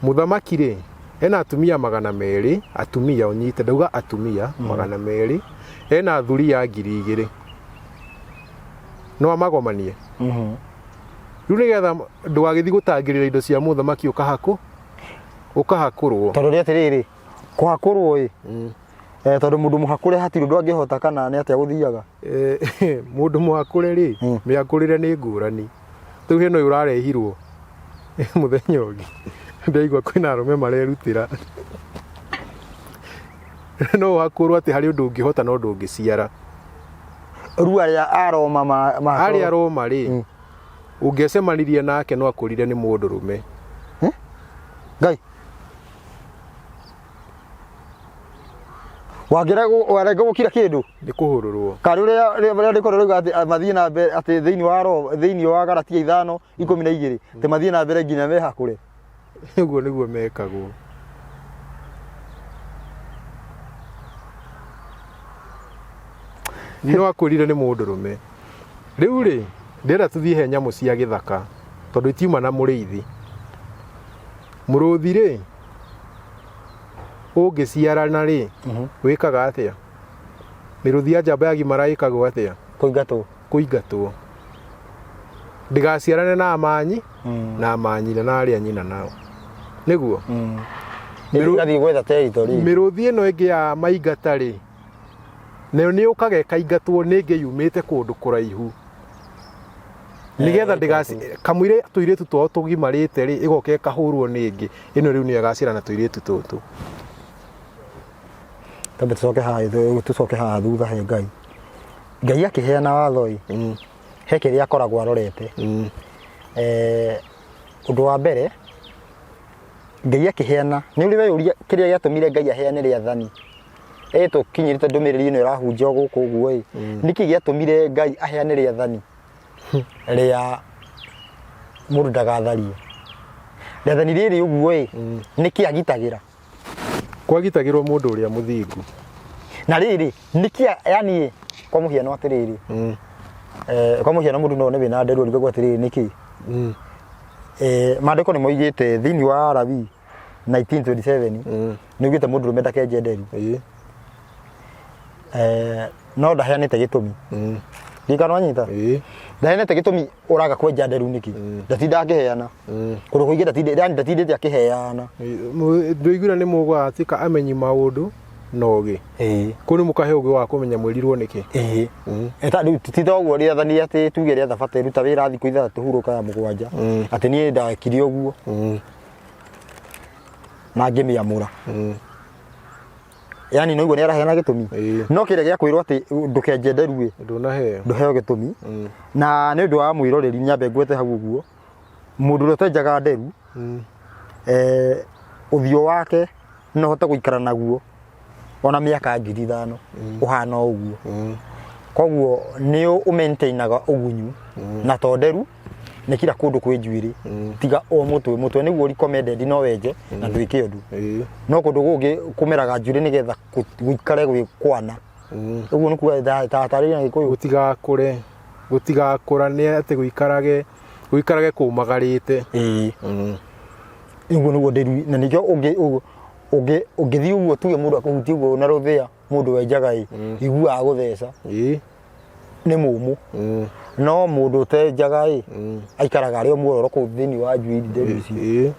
Mũthamaki rĩ, ena atumia 200, atumia ũnyite, ndauga atumia 200, ena thuriya 2000. No amagomanie? Rĩu nĩgetha ndũgagĩthiĩ gũtangĩrĩra indo cia mũthamaki ũkahakũ, ũkahakũrwo.
Tondũ rĩ atĩrĩrĩ, kũhakũrwo ĩ, eh, tondũ mũndũ mũhakũre hatirĩ ũndũ angĩhota kana nĩ atĩa gũthiaga?
Eh, mũndũ mũhakũre rĩ, mĩhakũrĩre nĩ ngũrani. Rĩu hena ũyũ ũrarehirwo mũthenya ũngĩ, ndaigua kwĩna arũme marerutĩra. No ũhakũrwo atĩ harĩ ũndũ ũngĩhota no ndũngĩciara.
Rĩu arĩa a Roma
Arĩa Roma rĩ, ũngĩacemanirie nake no akũrire nĩ mũndũrũme.
Ngai. Warenga gũkira kĩndũ?
Nĩ kũhũrũrwo.
Karĩ ũrĩa rĩandĩko rĩrauga atĩ mathiĩ na mbere atĩ thĩinĩ wa Roho, thĩinĩ wa Galatia 5:12, atĩ mathiĩ na mbere nginya mehakũre.
Ũguo nĩguo mekagwo. No akwĩrire nĩ mũndũrũme. Rĩu rĩ, ndĩrenda tũthiĩ he nyamũ cia gĩthaka tondũ itiuma na mũrĩithi. Mũrũthi rĩ, ũngĩciarana rĩ, wĩkaga atĩa? Mĩrũthi ya njamba yagimara ĩkagwo atĩa?
Kũingatwo.
Kũingatwo. Ndĩgaciarane na amanyi na amanyina na arĩa nyina nao. Nĩguo?
Ĩgathiĩ gwetha territory.
Mĩrũthi ĩno ĩngĩ ya maingata rĩ, nayo nĩ yũkaga ĩkaingatwo nĩ ĩngĩ yumĩte kũndũ kũraihu. Nĩgetha ndĩgaci kamũira tũirĩtu twao tũgimarĩte rĩ, ĩgoka ĩkahũrwo nĩ ĩngĩ. Ĩno rĩu nĩyo ĩgaciara na tũirĩtu tũtũ.
Twambe tũcoke haha tũcoke haha thutha he Ngai. Ngai akĩheana watho ĩ, he kĩrĩa akoragwo arorete. Eh, ũndũ wa mbere Ngai akĩheana, nĩ ũrĩ weyũria kĩrĩa gĩatũmire Ngai aheane rĩathani? Ĩ tũkinyĩrĩte ndũmĩrĩri ĩno ĩrahunjio gũkũ ũguo ĩ, nĩkĩ gĩatũmire Ngai aheane rĩathani rĩa mũndũ ndagatharie? Rĩathani rĩrĩ ũguo ĩ, nĩkĩ agitagĩra?
Kwagitagĩrwo mũndũ ũrĩa mũthingu.
Na rĩrĩ, nĩkĩ yani kwa mũhiano atĩrĩrĩ, eh, kwa mũhiano mũndũ no one wĩna nderu arigagwo atĩrĩrĩ nĩkĩ? Eh, maandĩko nĩ moigĩte thĩinĩ wa Alawii 1927 nĩ ugĩte mũndũrũme ndakenje nderi.
Ĩĩ.
Eh, no ndaheanĩte gĩtũmi. Ndirikana wanyita?
Ĩĩ.
Ndaheanĩte gĩtũmi ũraga kwenja nderu nĩkĩ? Ndatinda akĩheana. Kũndũ kũingĩ ndatindĩte akĩheana.
Ndũiguire nĩ mũgwatuĩka amenyi maũndũ Na ũgĩ. Kũu nĩ mũkahe ũgĩ wa kũmenya mwĩrirwo nĩkĩ.
Ĩĩ. Eta rĩu ti toguo rĩathani atĩ tuge rĩa thabatũ ruta wĩra thikũ ithathatũ hurũka ya mũgwanja. Atĩ niĩ ndekire ũguo na ngĩmĩamũra. Yani no iguo nĩ araheana gĩtũmi. No kĩrĩa gĩa kwĩrwo atĩ ndũkenje nderu ĩ
Ndũnaheo.
Ndũheo gĩtũmi. Na nĩ ũndũ wa mwĩroreri nyambe ngwete hau ũguo, mũndũ ũrĩa ũtenjaga nderu ũthiũ wake no hote gũikara naguo ona mĩaka 5,000 ũhana o ũguo. Koguo nĩ ũmaintainaga ũgunyu na to nderu nĩ kila kũndũ kwĩ njuĩrĩ tiga o mũtwe. Mũtwe nĩguo recommended no wenje na ndwĩke ũndũ, no kũndũ kũngĩ kũmeraga njuĩrĩ nĩgetha gũikare gwĩ kwana. Ũguo nĩ kuga tatarĩria na Gĩkũyũ.
Gũtigakũre, gũtigakũra nĩ atĩ gũikarage gũikarage kũmagarĩte.
Ĩĩ, ũguo nĩguo ndĩru na nĩkĩo ũngĩ ũngĩ ũngĩthiĩ ũguo tuge mũndũ akũhutie ũguo na rũthĩa, mũndũ wenjaga ĩ iguaga gũtheca nĩ mũmũ, no mũndũ ũtenjaga ĩ aikaraga arĩ o muororo kũu thĩinĩ wa njuĩrĩ nderu icio.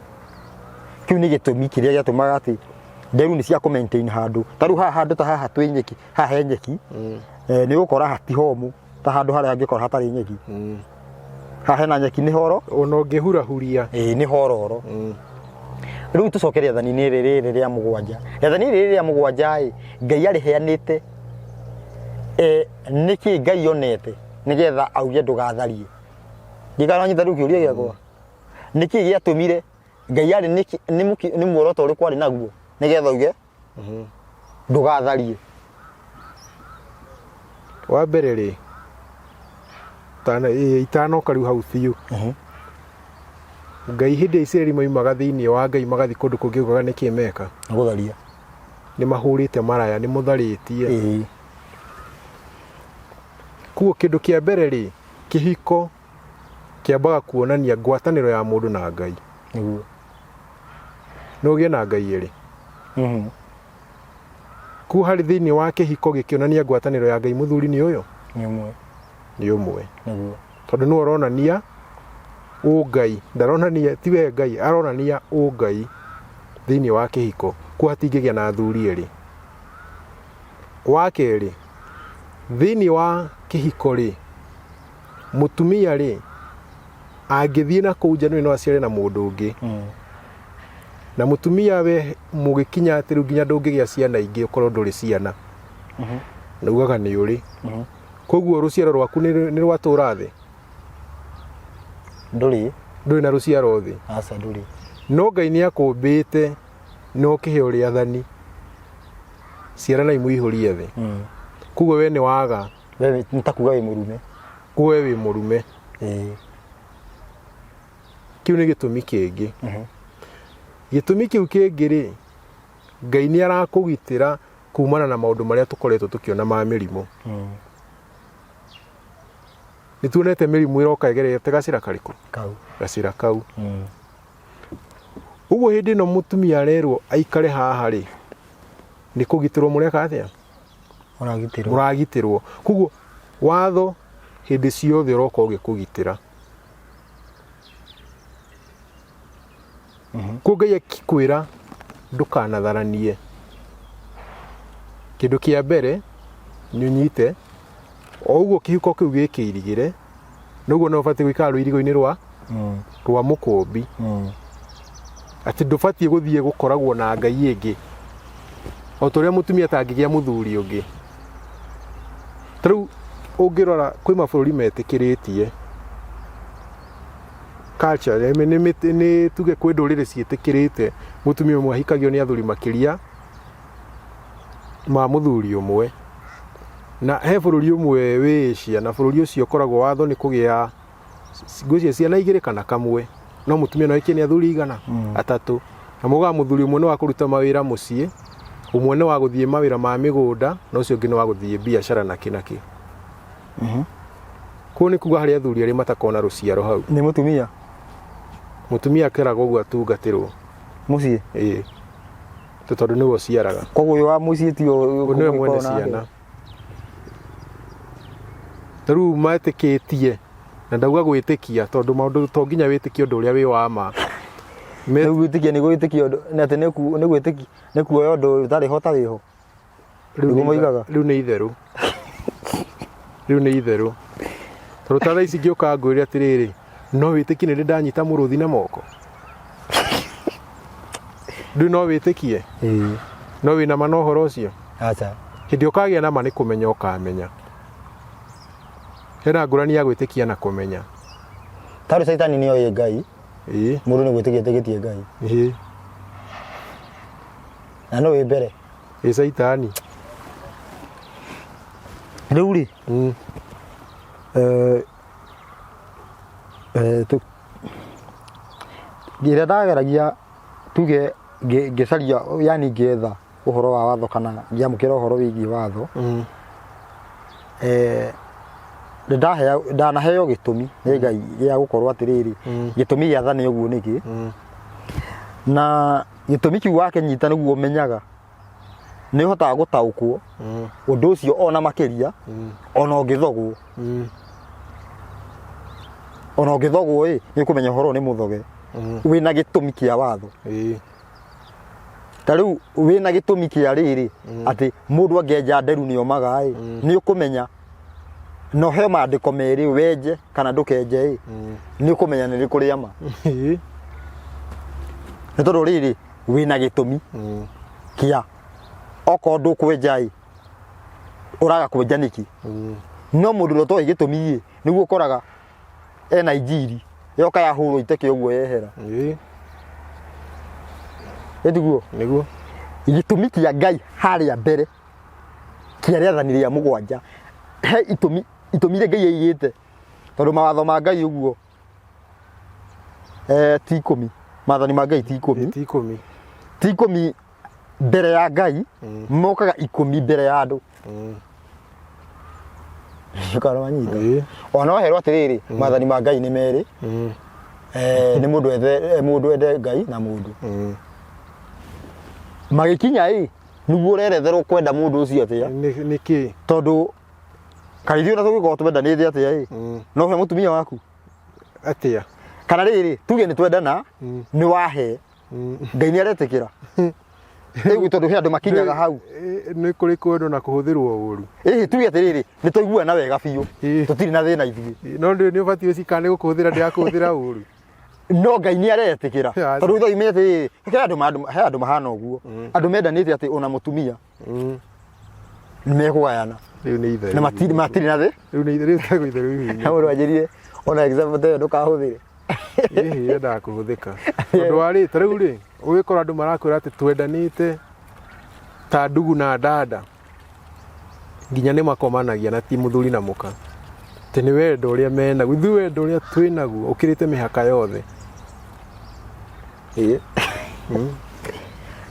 Kĩu nĩ gĩtũmi kĩrĩa gĩatũmaga atĩ nderu nĩ cia kũ maintain handũ ta rĩu haha, handũ ta haha twĩ nyeki haha, he nyeki, nĩ ũgũkora hati homũ ta handũ harĩa hangĩkorwo hatarĩ nyeki. Haha hena nyeki nĩ horo.
Ona ũngĩhurahuria.
Ĩĩ, nĩ hororo. Rĩu tũcoke rĩathani-inĩ rĩrĩ rĩa mũgwanja. Rĩathani rĩrĩ rĩa mũgwanja ĩ Ngai arĩheanĩte, nĩkĩ Ngai onete nĩgetha auge ndũgatharie? Ndikana nyita rĩu kĩũria gĩakwa, nĩkĩ gĩatũmire Ngai arĩ nĩkĩ nĩ mũki- nĩ muoroto ũrĩkũ arĩ naguo nĩgetha auge ndũgatharie?
Wa mbere rĩ, itanoka rĩu hau biũ, Ngai hĩndĩ ya Isiraeli maumaga thĩinĩ wa Ngai magathiĩ kũndũ kũngĩ augaga nĩkĩ meka?
Nĩ gũtharia.
Nĩ mahũrĩte maraya, nĩ mũtharĩtie. Koguo kĩndũ kĩa mbere rĩ, kĩhiko kĩambaga kuonania ngwatanĩro ya mũndũ na Ngai.
Nĩguo.
No ũgĩe na Ngai erĩ. Kũu harĩ thĩinĩ wa kĩhiko gĩkĩonania ngwatanĩro ya Ngai, mũthuri nĩ ũyũ?
Nĩ ũmwe.
Nĩ ũmwe.
Nĩguo.
Tondũ nĩwe ũronania ũngai, ndaronania tiwe Ngai, aronania ũngai thĩinĩ wa kĩhiko. Kũu hatingĩgĩa na athuri erĩ. Wa kerĩ, thĩinĩ wa kĩhiko rĩ, mũtumia rĩ, angĩthiĩ na kũu nja no aciare na mũndũ ũngĩ. Na mũtumia we mũgĩkinya atĩ rĩu nginya ndũngĩgĩa ciana ingĩ ũkorwo ndũrĩ ciana. Na ugaga nĩ ũrĩ. Koguo rũciaro rwaku nĩ rwatũra thĩ?
Ndũrĩ.
Ndũrĩ na rũciaro thĩ.
Aca, ndũrĩ.
No Ngai nĩ akũmbĩte na ũkĩheo rĩathani, ciaranai mũihũrie thĩ. Koguo we nĩ waga.
We nĩ ta kuga wĩ mũrume.
Koguo we wĩ mũrume. Kĩu nĩ gĩtũmi kĩngĩ. Gĩtũmi kĩu kĩngĩ rĩ, Ngai nĩ arakũgitĩra kumana na maũndũ marĩa tũkoretwo tũkĩona ma mĩrimũ. Nĩ tuonete mĩrimũ ĩroka ĩgerete gacĩra karĩkũ?
Kau.
Gacĩra kau. Ũguo hĩndĩ ĩno mũtumia arerwo aikare haha rĩ, nĩ kũgitĩrwo mũreka atĩa?
Ũragitĩrwo.
Mũragitĩrwo. Koguo watho hĩndĩ ciothe ũroka ũgĩkũgitĩra. Koguo Ngai akĩkwĩra ndũkanatharanie, kĩndũ kĩa mbere nĩ ũnyite o ũguo kĩhiko kĩu gĩkĩirigĩre, noguo no ũbatiĩ gũikara rũirigo-inĩ rwa mũkũmbi, atĩ ndũbatiĩ gũthiĩ gũkoragwo na ngai ĩngĩ, o ta ũrĩa mũtumia atangĩgĩa mũthuri ũngĩ. Ta rĩu ũngĩrora kwĩ mabũrũri metĩkĩrĩtie culture, nĩ tuge kwĩ ndũrĩrĩ ciĩtĩkĩrĩte mũtumia ũmwe ahikagio nĩ athuri makĩria ma mũthuri ũmwe. Na he bũrũri ũmwe wĩ Asia, na bũrũri ũcio ũkoragwo watho nĩ kũgĩa ngwĩciria ciana igĩrĩ kana kamwe, no mũtumia no ahikie nĩ athuri igana? Atatũ. Na maugaga mũthuri ũmwe nĩ wa kũruta mawĩra mũciĩ, ũmwe nĩ wa gũthiĩ mawĩra ma mĩgũnda, na ũcio ũngĩ nĩ wa gũthiĩ biacara na kĩ na kĩ. Kũu nĩ kuga harĩ athuri arĩa matakona rũciaro hau.
Nĩ mũtumia?
Mũtumia akeragwo ũguo atungatĩrwo.
Mũciĩ?
Ĩĩ. Tondũ nĩwe ũciaraga.
Koguo ũyũ wa mũciĩ tiwe
Ũyũ nĩwe mwene ciana. Ta rĩu metĩkĩtie, na ndauga gwĩtĩkia tondũ maũndũ to nginya wĩtĩkie ũndũ ũrĩa wĩ wa ma.
Rĩu gwĩtĩkia nĩ gwĩtĩkia ũndũ, nĩ atĩ nĩ gwĩtĩkia, nĩ kuoya ũndũ ũtarĩ ho ta wĩho.
Rĩu
Nĩguo
nĩ
moigaga.
Rĩu nĩ itherũ. Rĩu nĩ itherũ. Tondũ ta thaa ici ngĩũka ngwĩre atĩrĩrĩ, no wĩtĩkie nĩ ndĩ ndanyita mũrũthi na moko? Rĩu no wĩtĩkie?
Ĩĩ.
No wĩna ma na ũhoro ũcio?
Aca.
Hĩndĩ ĩrĩa ũkagĩa na ma nĩ kũmenya ũkamenya. Hena ngũrani ya gwĩtĩkia na kũmenya.
Tarũ caitani nĩ oĩ Ngai,
Ĩĩ.
mũndũ nĩ gwĩtĩkia etĩkĩtie Ngai.
Ĩĩ.
Na nũ wĩ mbere?
Ĩ caitani.
Rĩu rĩ, ĩrĩa ndageragia tuge ngĩcaria yani ngĩetha ũhoro wa watho kana ngĩamũkĩra ũhoro wĩgiĩ watho ndanaheo gĩtũmi nĩ Ngai gĩa gũkorwo atĩrĩrĩ gĩtũmi gĩathane ũguo nĩkĩ na gĩtũmi kĩu wakĩnyita nĩguo ũmenyaga nĩ ũhotaga gũtaũkwo ũndũ ũcio ona makĩria ona ũngĩthogwo ona ũngĩthogwo ĩ nĩ ũkũmenya ũhoro ũyũ nĩ mũthoge wĩna gĩtũmi kĩa watho ta rĩu wĩna gĩtũmi kĩa rĩrĩ atĩ mũndũ angĩenja nderu nĩ omaga ĩ nĩ ũkũmenya na ũheo maandĩko merĩ wenje kana ndũkenje ĩ nĩ ũkũmenya nĩ rĩkũ rĩa ma nĩ tondũ rĩrĩ wĩna gĩtũmi kĩa okorwo ndũkwenja ĩ ũraga kwenja nĩkĩ no mũndũ ũrĩa ũtoĩ gĩtũmi ĩ nĩguo ũkoraga ena injiri yoka yahũrwo iteke ũguo yehera ĩtiguo
Nĩguo.
Gĩtũmi kĩa Ngai harĩa mbere kĩa rĩathani rĩa mũgwanja he itũmi itũmi iria Ngai aigĩte tondũ mawatho ma Ngai ũguo ti 10, maathani ma Ngai ti 10.
Ti 10.
Ti 10 mbere ya Ngai, mokaga 10 mbere ya andũ. Kana wanyita? Ona waherwo atĩrĩrĩ, maathani ma Ngai nĩ merĩ, nĩ mũndũ ethe mũndũ ende Ngai na mũndũ. Magĩkinya ĩ nĩguo ũreretherwo kwenda mũndũ ũcio atĩa?
Nĩ kĩ?
Tondũ kaĩ ithuĩ ona tũngĩkorwo twendanĩte atĩa ĩ, no ũhe mũtumia waku
Atĩa?
Kana rĩrĩ, tuge nĩ twendana, nĩ wahe, Ngai nĩ aretĩkĩra rĩu? Tondũ he andũ makinyaga hau.
Nĩ kũrĩ kwendwo na kũhũthĩrwo ũru.
Ĩhĩ, tuge atĩrĩrĩ, nĩ twaiguana wega biũ, tũtirĩ na thĩna ithuĩ.
No ndĩ nĩ ũbatiĩ ũcikana nĩ gũkũhũthĩra ndĩrakũhũthĩra ũru.
No Ngai nĩ aretĩkĩra? Tondũ ithuĩ umenye atĩrĩrĩ, he andũ he andũ mahana ũguo, andũ mendanĩte atĩ ona mũtumia nĩ mekũgayana.
Rĩu nĩ itherũ.
Na matirĩ na thĩ.
Rĩu nĩ itherũ, rĩu itherũ ihuinĩ.
Mũndũ anjĩrire ona example ta ĩyo ndũkahũthĩre.
Ĩhĩ, yendaga kũhũthĩka tondũ wa rĩ, ta rĩu rĩ, ũgĩkora andũ marakwĩra atĩ twendanĩte ta ndugu na dada, nginya nĩ makomanagia na ti mũthuri na mũka, atĩ nĩ wendo ũrĩa menaguo. Ithuĩ wendo ũrĩa twĩnaguo ũkĩrĩte mĩhaka yothe.
Ĩĩ.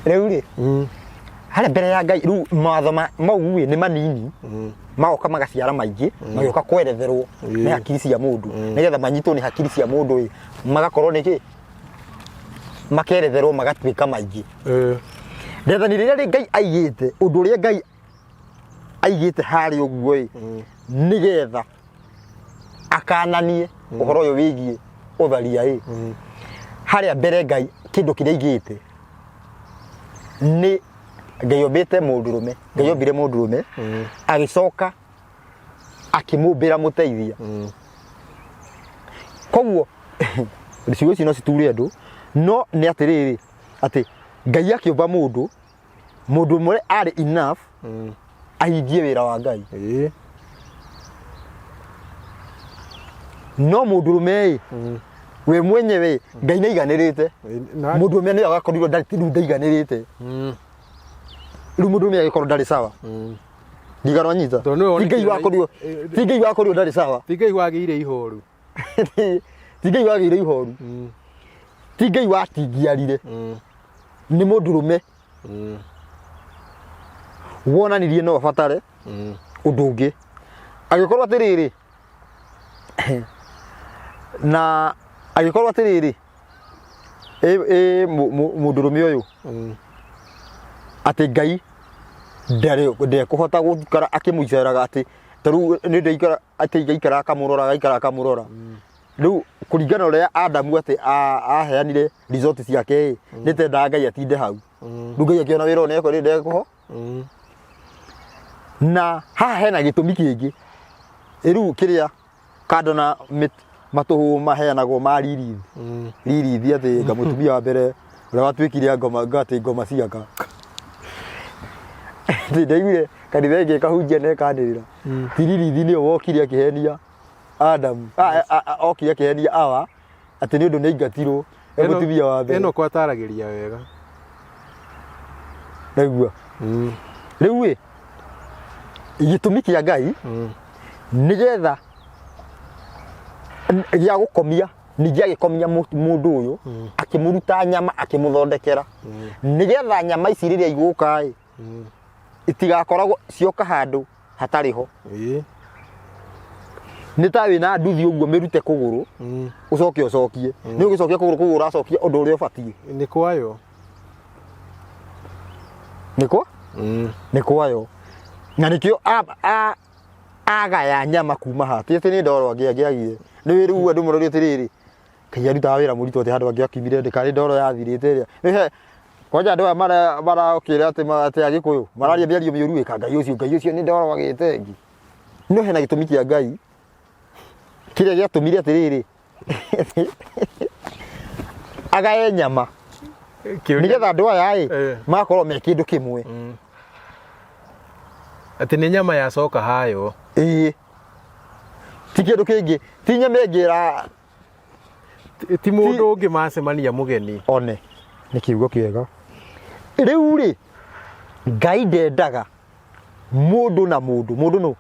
Rĩu rĩ, harĩa mbere ya Ngai rĩu mawatho mau ĩ nĩ manini, magoka magaciara maingĩ, magĩũka kweretherwo nĩ hakiri cia mũndũ nĩgetha manyitwo nĩ hakiri cia mũndũ ĩ, magakorwo nĩ kĩ makeretherwo magatuĩka maingĩ. Rĩathani rĩrĩa rĩ Ngai aigĩte, ũndũ ũrĩa Ngai aigĩte harĩa ũguo ĩ, nĩgetha akananie ũhoro ũyũ wĩgiĩ ũtharia ĩ, harĩa mbere Ngai kĩndũ kĩrĩa aigĩte nĩ Ngai ombĩte mũndũrũme, Ngai ombire mũndũrũme, agĩcoka akĩmũmbĩra mũteithia. Koguo ciugo ici no citure andũ, no nĩ atĩrĩrĩ, atĩ Ngai akĩũmba mũndũ, mũndũ ũmwe arĩ enough ahingie wĩra wa Ngai. No mũndũrũme ĩ we mwenyewe Ngai nĩ aiganĩrĩte. Mũndũrũme nĩ agakorirwo rĩu ndaiganĩrĩte. Rĩu mũndũrũme agĩkorwo ndarĩ sawa, ndigana wanyita.
Tondũ nĩwe
Ti Ngai
wonekire
wakorirwo, ti Ngai wakorirwo ndarĩ sawa.
Ti Ngai wagĩire ihoru.
Ti Ngai wagĩire ihoru, ti Ngai watingiarire, nĩ mũndũrũme wonanirie no abatare ũndũ ũngĩ, agĩkorwo atĩrĩrĩ, na agĩkorwo atĩrĩrĩ, ĩ mũndũrũme ũyũ atĩ Ngai ndekũhota gũikara akĩmũiceraga, atĩ ta rĩu nĩ ndaikara atĩ ngaikara akamũrora, agaikara akamũrora. Rĩu kũringana na ũrĩa Adamu atĩ aheanire result ciake ĩ, nĩ tendaga Ngai atinde hau. Rĩu Ngai akĩona wĩra ũyũ nĩekũ ndekũho. Na haha hena gĩtũmi kĩngĩ rĩu kĩrĩa kando na matũhũ maheanagwo ma ririthi. Ririthi atĩ nga mũtumia wa mbere ũrĩa watuĩkire ngoma atĩ ngoma ciaka. Atĩ ndaiguire kanitha ĩngĩ ĩkahunjia na ĩkanĩrĩra ti ririthi nĩyo wokire akĩhenia Adamu. Okire akĩhenia Awa atĩ nĩ ũndũ nĩ aingatirwo nĩ mũtumia wa mbere.
Ĩno kwataragĩria wega.
Naigua. Rĩu ĩ gĩtũmi kĩa Ngai nĩgetha gĩa gũkomia ningĩ agĩkomia mũndũ ũyũ akĩmũruta nyama akĩmũthondekera nĩgetha nyama ici rĩrĩa igũka ĩ itigakoragwo cioka handũ hatarĩ ho. Nĩ ta wĩna nduthi ũguo mĩrute kũgũrũ ũcoke ũcokie nĩ ũgĩcokia kũgũrũ kũgũrũ ũracokia ũndũ ũrĩa ũbatiĩ.
Nĩ kwayo.
Nĩ kwa nĩ kwayo na nĩkĩo agaya nyama kuma haha ti atĩ nĩ ndoro angĩ angĩagire nĩ rĩu andũ maroria atĩrĩrĩ Ngai arutaga wĩra mũritũ atĩ handũ angĩakiumire ndĩ karĩ ndoro yathirĩte ĩrĩa Nĩ kwanja andũ aya marokĩra atĩ atĩ agĩkũyũ mararia mĩario mĩũru ĩka Ngai ũcio Ngai ũcio nĩ ndoro agĩte ĩngĩ no hena gĩtũmi kĩa Ngai kĩrĩa gĩatũmire atĩrĩrĩ agaye nyama nĩgetha andũ aya ĩ magakorwo me kĩndũ kĩmwe.
Atĩ nĩ nyama yacoka hayo.
Ĩĩ ti kĩndũ kĩngĩ ti nyama ĩngĩ ĩra
Ti mũndũ ũngĩ macemania mũgeni.
One nĩ kiugo kĩega. Rĩu rĩ Ngai ndendaga mũndũ na mũndũ mũndũ nũ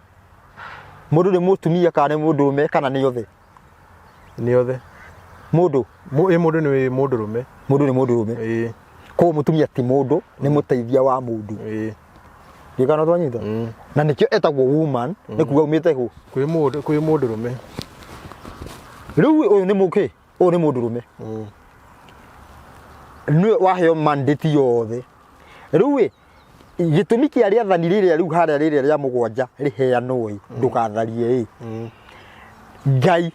mũndũ nĩ mũtumia kana nĩ mũndũrũme kana nĩ othe?
Nĩ othe.
Mũndũ?
Ĩ mũndũ nĩ mũndũrũme.
Mũndũ nĩ mũndũrũme.
Ĩĩ.
Koguo mũtumia ti mũndũ nĩ mũteithia wa mũndũ.
Ĩĩ.
Ndiũĩ kana twanyita. Na nĩkĩo etagwo woman nĩ kuga umĩte kũ?
Kwĩ mũndũ kwĩ mũndũrũme.
Rĩu ũyũ nĩ mũkĩ? Ũyũ nĩ mũndũrũme. Nĩwe waheo mandate yothe. Rĩu ĩ gĩtũmi kĩa rĩathani rĩrĩa rĩu harĩa rĩrĩa rĩa mũgwanja rĩheanwo ĩ ndũgatharie ĩ Ngai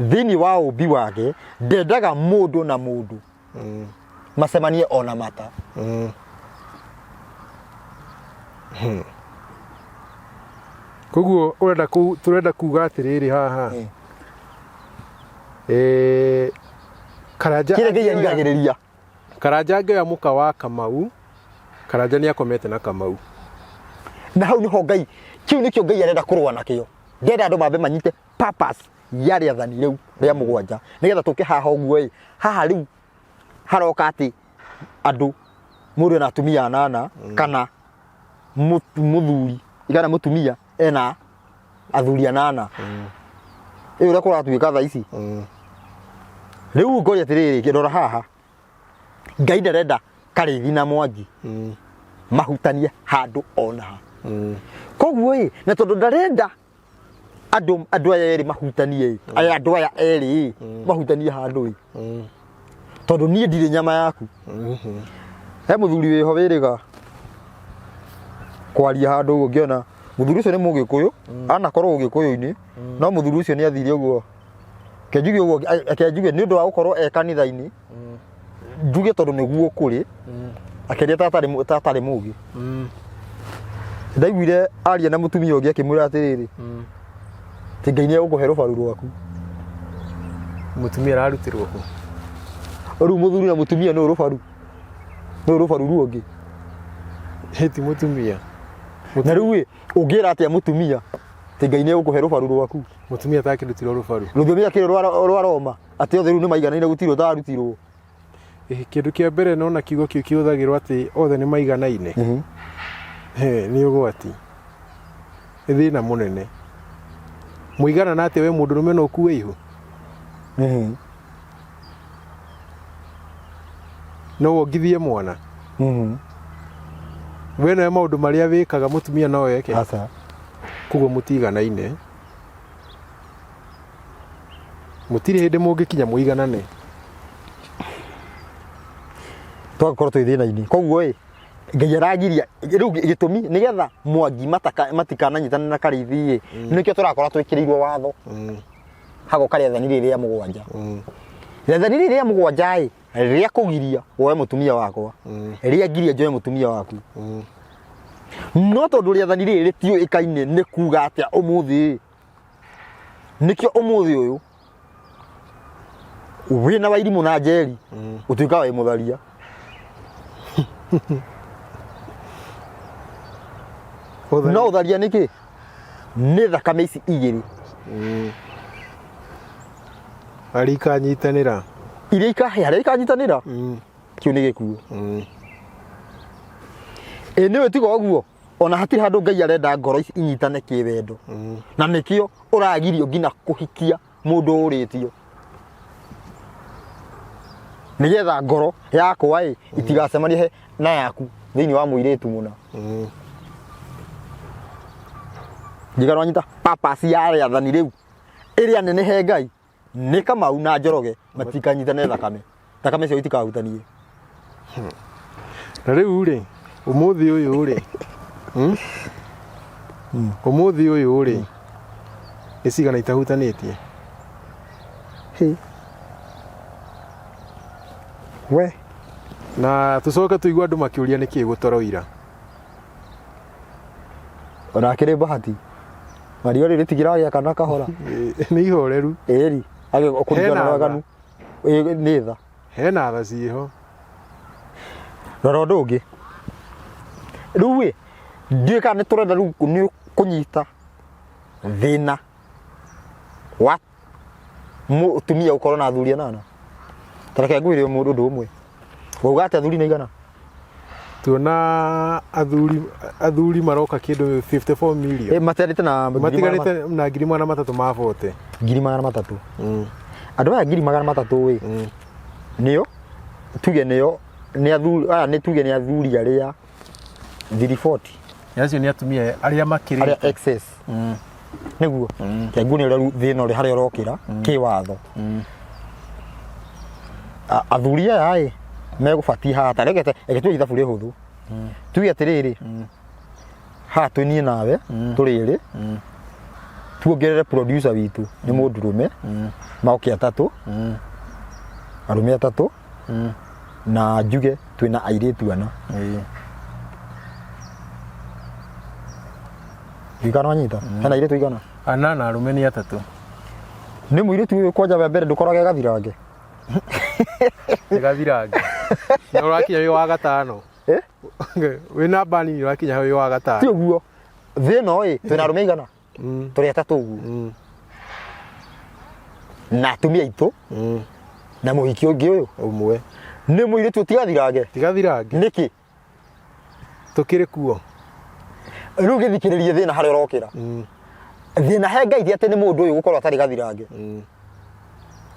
thĩinĩ wa ũmbi wake ndendaga mũndũ na mũndũ macemanie ona mata.
Koguo ũrenda tũrenda kuga atĩrĩrĩ haha. Karanja
Kĩrĩa Ngai arigagĩrĩria.
Karanja angĩoya mũka wa Kamau, Karanja nĩ akomete na Kamau.
Na hau niho Ngai, kĩu nĩkĩo Ngai arenda kũrũa nakĩo. Ndenda andũ mambe manyite purpose ya rĩathani rĩu rĩa mũgwanja nĩgetha tũke haha ũguo ĩ haha rĩu haroka atĩ andũ mũndũ ena atumia anana kana mũthuri kana mũtumia ena athuri anana ĩ ũrĩa kũratuĩka thaa ici. Rĩu ngoria atĩrĩrĩ, rora haha Ngai ndarenda Karĩithi na Mwangi mahutanie handũ ona ha. Koguo ĩ na tondũ ndarenda andũ andũ aya erĩ mahutanie ĩ aya andũ aya erĩ ĩ mahutanie handũ ĩ tondũ niĩ ndirĩ nyama yaku. He mũthuri wĩho wĩrĩga kwaria handũ ũguo ngĩona mũthuri ũcio nĩ mũgĩkũyũ anakorwo ũgĩkũyũ-inĩ no mũthuri ũcio nĩ athire ũguo ke njuge ũguo reke njuge nĩ ũndũ wa gũkorwo e kanitha-inĩ njuge tondũ nĩguo kũrĩ akĩaria ta atarĩ mũgĩ. Ndaiguire aria na mũtumia ũngĩ akĩmwĩra atĩrĩrĩ atĩ Ngai nĩ egũkũhe rũbaru rwaku.
Mũtumia ararutĩrwo kũ?
Rĩu mũthuri na mũtumia nũ rũbaru? Nũ rũbaru ruo ũngĩ?
Ĩ ti mũtumia.
Na rĩu ĩ ũngĩra atĩa mũtumia atĩ Ngai nĩ egũkũhe rũbaru rwaku?
Mũtumia atakĩrutirwo rũbaru.
Rũthiomi akĩrĩ rwa Roma atĩ othe rĩu nĩ maiganaine gũtirĩ ũtarutirwo.
Kĩndũ kĩa mbere nona kiugo kĩu kĩhũthagĩrwo atĩ othe nĩ maiganaine. He, nĩ ũgwati. Nĩ thĩna mũnene. Mũiganana atĩ we mũndũrũme no ũkue ihu? No wongithie mwana? We nawe maũndũ marĩa wĩkaga mũtumia no eke?
Aca.
Koguo mũtiganaine. Mũtirĩ hĩndĩ mũngĩkinya mũiganane.
Tũgakorwo twĩ thĩna-inĩ. Koguo ĩ Ngai aragiria rĩu gĩtũmi nĩgetha Mwangi matikananyitane na Karĩithi ĩ nĩkĩo tũrakora twĩkĩrĩirwo watho hagoka rĩathani rĩrĩ rĩa mũgwanja. Rĩathani rĩrĩ rĩa mũgwanja ĩ rĩa kũgiria woe mũtumia wakwa rĩa ngiria njoe mũtumia waku. No tondũ rĩathani rĩrĩ rĩtiũĩkaine nĩ kuga atĩa ũmũthĩ, nĩkĩo ũmũthĩ ũyũ wĩna wairimũ na njeri ũtuĩkaga wĩ mũtharia. No ũtharia nĩ kĩ? Nĩ thakame ici igĩrĩ.
Harĩa ikanyitanĩra.
Iria ikahe harĩa ikanyitanĩra, kĩu nĩ gĩkuũ. Ĩ nĩwe tiga ũguo ona hatirĩ handũ Ngai arenda ngoro ici inyitane kĩwendo. Na nĩkĩo ũragirio nginya kũhikia mũndũ ũrĩtio, nĩgetha ngoro yakwa ĩ itigacemanie na yaku thĩinĩ wa mũirĩtu mũna. Njiga nwanyita purpose ya rĩathani rĩu ĩrĩa nene he Ngai nĩ Kamau na Njoroge matikanyitane thakame, thakame ciao itikahutanie.
Na rĩu rĩ, ũmũthĩ ũyũ rĩ, Ũmũthĩ ũyũ rĩ, nĩ cigana itahutanĩtie?
Hĩ. We.
Na tũcoke tũigue andũ makĩũria nĩkĩ gũtoroira.
Ona akĩrĩ bahati mario rĩ rĩtigĩragĩa kana kahora.
Nĩ ihoreru.
Ĩri kũringana
Hena
na
tha.
waganu. Ĩ, nĩ tha.
Hena tha ciĩho.
Rora ũndũ ũngĩ rĩu ĩ, ndiũĩ kana nĩ tũrenda rĩu nĩ kũnyita thĩna wa mũtumia gũkorwo na athuri anana. Ta reke ngwĩre ũndũ ũmwe, wauga atĩ athuri nĩ aigana?
Tuona athuri maroka kĩndũ 54 million.
Ĩ, matiganĩte na
matiganĩte na 340,000.
300,000. Andũ aya 300,000 ĩ, nĩo tuge nĩo nĩ athuri aya, nĩ tuge nĩ athuri arĩa 340.
Acio nĩ atumia arĩa makĩrĩte.
Arĩa excess. Nĩguo kĩangu nĩ ũrĩa rĩu thĩna ũrĩa harĩa ũrokĩra kĩwatho. Athuri aya ĩ megũbatiĩ haha, ta reke reke tuge ithabu rĩhũthũ, tuge atĩrĩrĩ, haha twĩ niĩ nawe tũrĩ erĩ, tuongerere producer witũ nĩ mũndũrũme, maoke atatũ, arũme atatũ, na njuge twĩna airĩtu ana. Ndiũĩ wanyita hena airĩtu aigana?
Ana na arũme nĩ atatũ.
Nĩ mũirĩtu ũyũ kwanja wa mbere ndũkorage gathirange.
Nĩ gathirange. Na ũrakinya wĩ wa gatano.
Eh?
Wĩ namba nini ũrakinya wĩ wa
Ti
gatano.
ũguo thĩ ĩno ĩ twĩna arũme aigana? Tũrĩ atatũ ũguo, na atumia aitũ na mũhiki ũngĩ ũyũ
ũmwe.
Nĩ mũirĩtu ũtigathirange.
Tigathirange.
Nĩkĩ?
Tũkĩrĩ kuo.
Rĩu gĩthikĩrĩrie thĩna harĩa ũrokĩra. Thĩna he Ngai ti atĩ nĩ mũndũ ũyũ gũkorwo atarĩ gathirange.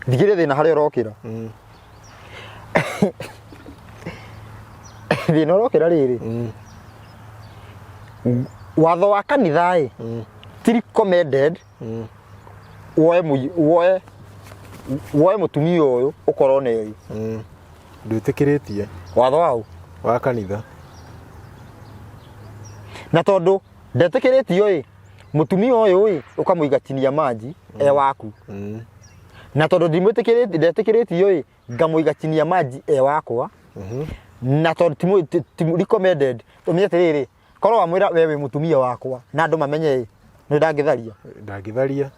Thikĩrĩria thĩna harĩa ũrokĩra. Thĩna ũrokĩra rĩrĩ, watho wa kanitha ĩ ti recommended woe mũtumia ũyũ ũkorwo na ĩri.
Ndwĩtĩkĩrĩtie.
Watho waũ?
Wa kanitha.
Na tondũ ndetĩkĩrĩtio ĩ, mũtumia ũyũ ĩ ũkamũiga chini ya maji e waku, na tondũ ndimwĩtĩkĩrĩtie, ndetĩkĩrĩtio ĩ, ngamũiga chini ya maji e wakwa, na tondũ ti recommended. Ũmenye atĩrĩrĩ, korwo wamwĩra we wĩ mũtumia wakwa na andũ mamenye ĩ, nĩ ndangĩtharia.
Ndangĩtharia.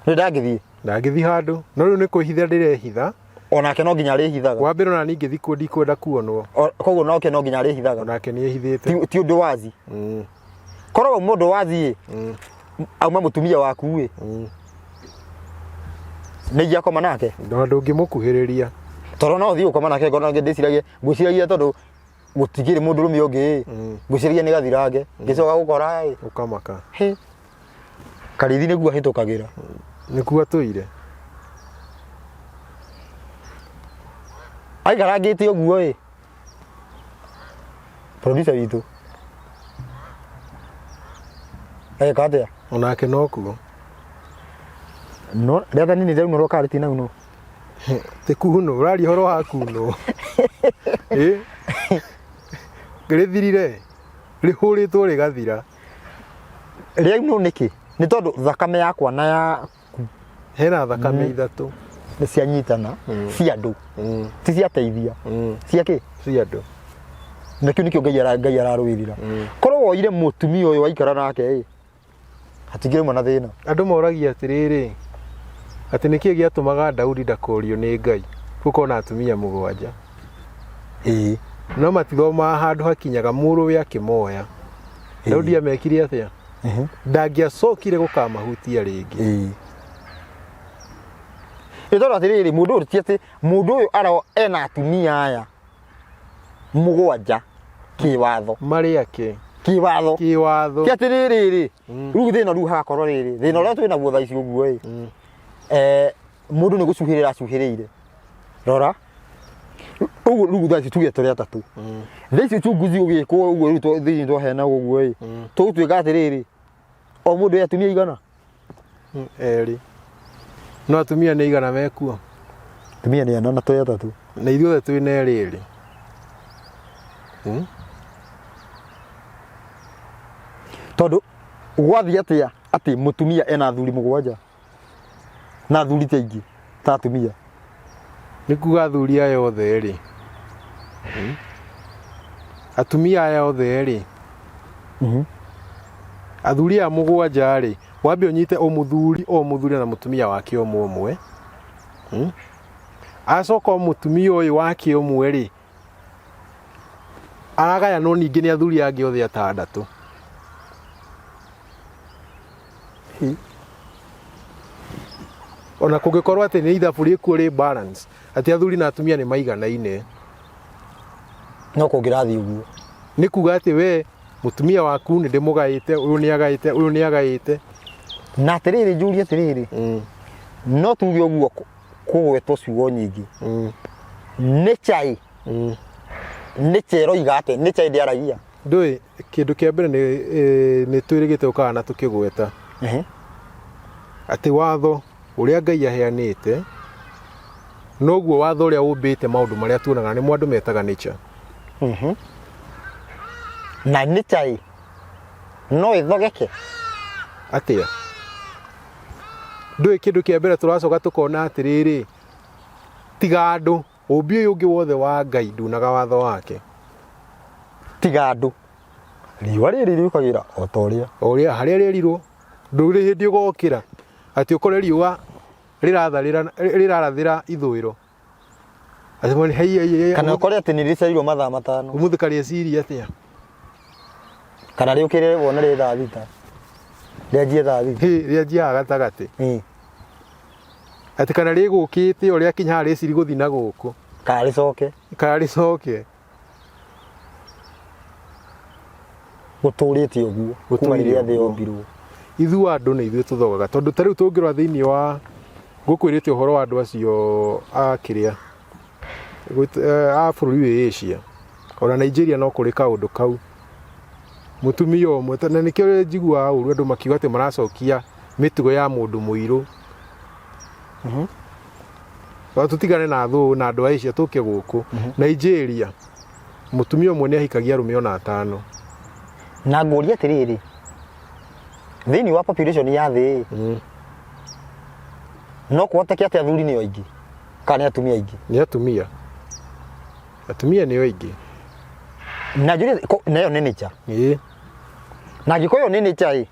Nĩ ndangĩthiĩ.
Ndangĩthiĩ handũ, no rĩu nĩ kwĩhitha ndĩrehitha.
Onake no nginya arĩhithaga.
Wa mbere ona niĩ ngĩthiĩ kuo ndikwenda kuonwo.
Koguo nake no nginya arĩhithaga.
Onake nĩ ehithĩte.
Ti ũndũ wazi. Korwo wauma ũndũ wazi ĩ, auma mũtumia waku ĩ, nĩ ingĩakoma nake.
Na ndũngĩmũkuhĩrĩria.
Tondũ no ũthiĩ gũkoma nake ngona ndĩciragie, ngwĩciragia tondũ gũtikĩrĩ mũndũrũme ũngĩ ĩ, ngwĩciragia nĩ gathirange, ngĩcoka gũkora ĩ.
Ũkamaka.
Hĩ. Karithi nĩguo ahĩtũkagĩra.
Nĩkuo atũire.
Aikarangĩte ũguo ĩ, producer witũ agĩka atĩa?
Onake no kuo.
No rĩathani nĩ rĩaunũrwo kana rĩtinaunwo?
Ti kunũ, ũraria ũhoro wa kunũ. Ĩ rĩthirire, rĩhũrĩtwo rĩgathira.
Rĩaunwo nĩkĩ? Nĩ tondũ thakame yakwa na ya
Hena thakame ithatũ.
Nĩ cianyitana cia andũ, ti ciateithia, cia kĩ?
Cia andũ.
Na kĩu nĩkĩo Ngai Ngai ararũĩrĩra. Korwo woire mũtumia ũyũ waikara nake ĩ, hatingĩrĩ na thĩna.
Andũ moragia atĩrĩrĩ, atĩ nĩkĩĩ gĩatũmaga Daudi ndakorio nĩ Ngai gũkorwo na atumia 7? No matithomaga handũ hakinyaga mũrũwe akĩmoya. Daudi amekire atĩa? Ndangĩacokire gũkamahutia rĩngĩ.
Ĩ tondũ atĩrĩrĩ, mũndũ ũyũ ti atĩ mũndũ ũyũ aro ena atumia aya 7 kĩwatho.
Marĩ ake.
Kĩwatho.
Kĩwatho.
Ti atĩrĩrĩ rĩ, rĩu thĩna rĩu hagakorwo rĩrĩ, thĩna ũrĩa twĩ naguo thaa ici ũguo ĩ, mũndũ nĩ gũcuhĩrĩra acuhĩrĩire. Rora ũguo rĩu thaa ici tuge tũrĩ atatũ. Thaa ici uchunguzi ũgĩkwo ũguo rĩu thĩinĩ twaheana ũguo ĩ, tũgũtuĩka atĩrĩrĩ, o mũndũ e atumia igana?
2. No atumia nĩ igana mekuo?
Atumia nĩ 4 na tũrĩ atatũ.
Na ithuothe twĩ na erĩ erĩ.
Tondũ gwathiĩ atĩa atĩ mũtumia ena athuri 7 na athuri ti aingĩ ta atumia?
Nĩ kuga athuri aya othe rĩ, Atumia aya othe rĩ, athuri aya 7 rĩ, wambe ũnyite o mũthuri o mũthuri na mũtumia wake ũmwe ũmwe. Acoka o mũtumia ũyũ wake ũmwe rĩ, aragayanwo ningĩ nĩ athuri angĩ othe 6. Ona kũngĩkorwo atĩ nĩ ithabu rĩkuo rĩ balance, atĩ athuri na atumia nĩ maiganaine.
No kũngĩrathiĩ ũguo.
Nĩ kuga atĩ we mũtumia waku nĩ ndĩmũgaĩte, ũyũ nĩ agaĩte, ũyũ nĩ agaĩte.
Na atĩrĩrĩ, njũrie atĩrĩrĩ, no tuge ũguo kũgwetwo ciugo nyingĩ. Nĩ chai. Nĩ cheroiga atĩ, nĩ chai ndĩaragia.
Ndũĩ, kĩndũ kĩa mbere nĩ twĩrĩgĩte gũkaga na tũkĩgweta. Atĩ watho ũrĩa Ngai aheanĩte, noguo watho ũrĩa ũmbĩte maũndũ marĩa tuonaga nĩmo andũ metaga nature.
Na nature ĩ, no ĩthogeke?
Atĩa? Ndũĩ kĩndũ kĩa mbere tũracoka tũkona atĩrĩrĩ, tiga andũ, ũmbi ũyũ ũngĩ wothe wa Ngai ndunaga watho wake.
Tiga andũ. Riũa rĩrĩ rĩũkagĩra o ta ũrĩa.
O ũrĩa harĩa rĩerirwo, ndũrĩ hĩndĩ ũgokĩra atĩ ũkore riũa rĩrarathĩra ithũĩro. Atĩ mwene, hei, hei, hei,
Kana ũkore atĩ nĩ rĩcereirwo mathaa 5.
Ũmũthĩ karĩeciria atĩa?
Kana rĩũkĩre wone rĩ thaa 6. Rĩanjie thaa 6.
Hĩ, rĩanjiaga gatagatĩ. Atĩ kana rĩgũkĩte o rĩakinya haha rĩciri gũthiĩ na gũkũ.
Kana rĩcoke.
Kana rĩcoke.
Gũtũrĩte ũguo kuma
Gũtũire
rĩrĩa thĩ
ũguo.
yombirwo.
Ithuĩ andũ nĩ ithuĩ tũthogaga, tondũ ta rĩu tũngĩrora thĩinĩ wa ngũkwĩrĩte ũhoro wa andũ acio a kĩrĩa a bũrũri wĩ Asia, ona Nigeria no kũrĩ kaũndũ kau. Mũtumia ũmwe, na nĩkĩo njiguaga ũru andũ makiuga atĩ maracokia mĩtugo ya mũndũ mũirũ. No tũtigane na thũ na andũ a Asia tũke gũkũ. Nigeria, mũtumia ũmwe nĩ ahikagia arũme ona 5.
Na ngũria atĩrĩrĩ, thĩinĩ wa population ya thĩ, no kũhoteke atĩ athuri nĩo aingĩ kana nĩ atumia aingĩ?
Nĩ atumia. Atumia nĩo aingĩ.
Na njũrie, na ĩyo nĩ nature. Na angĩkorwo ĩyo nĩ nature ĩ,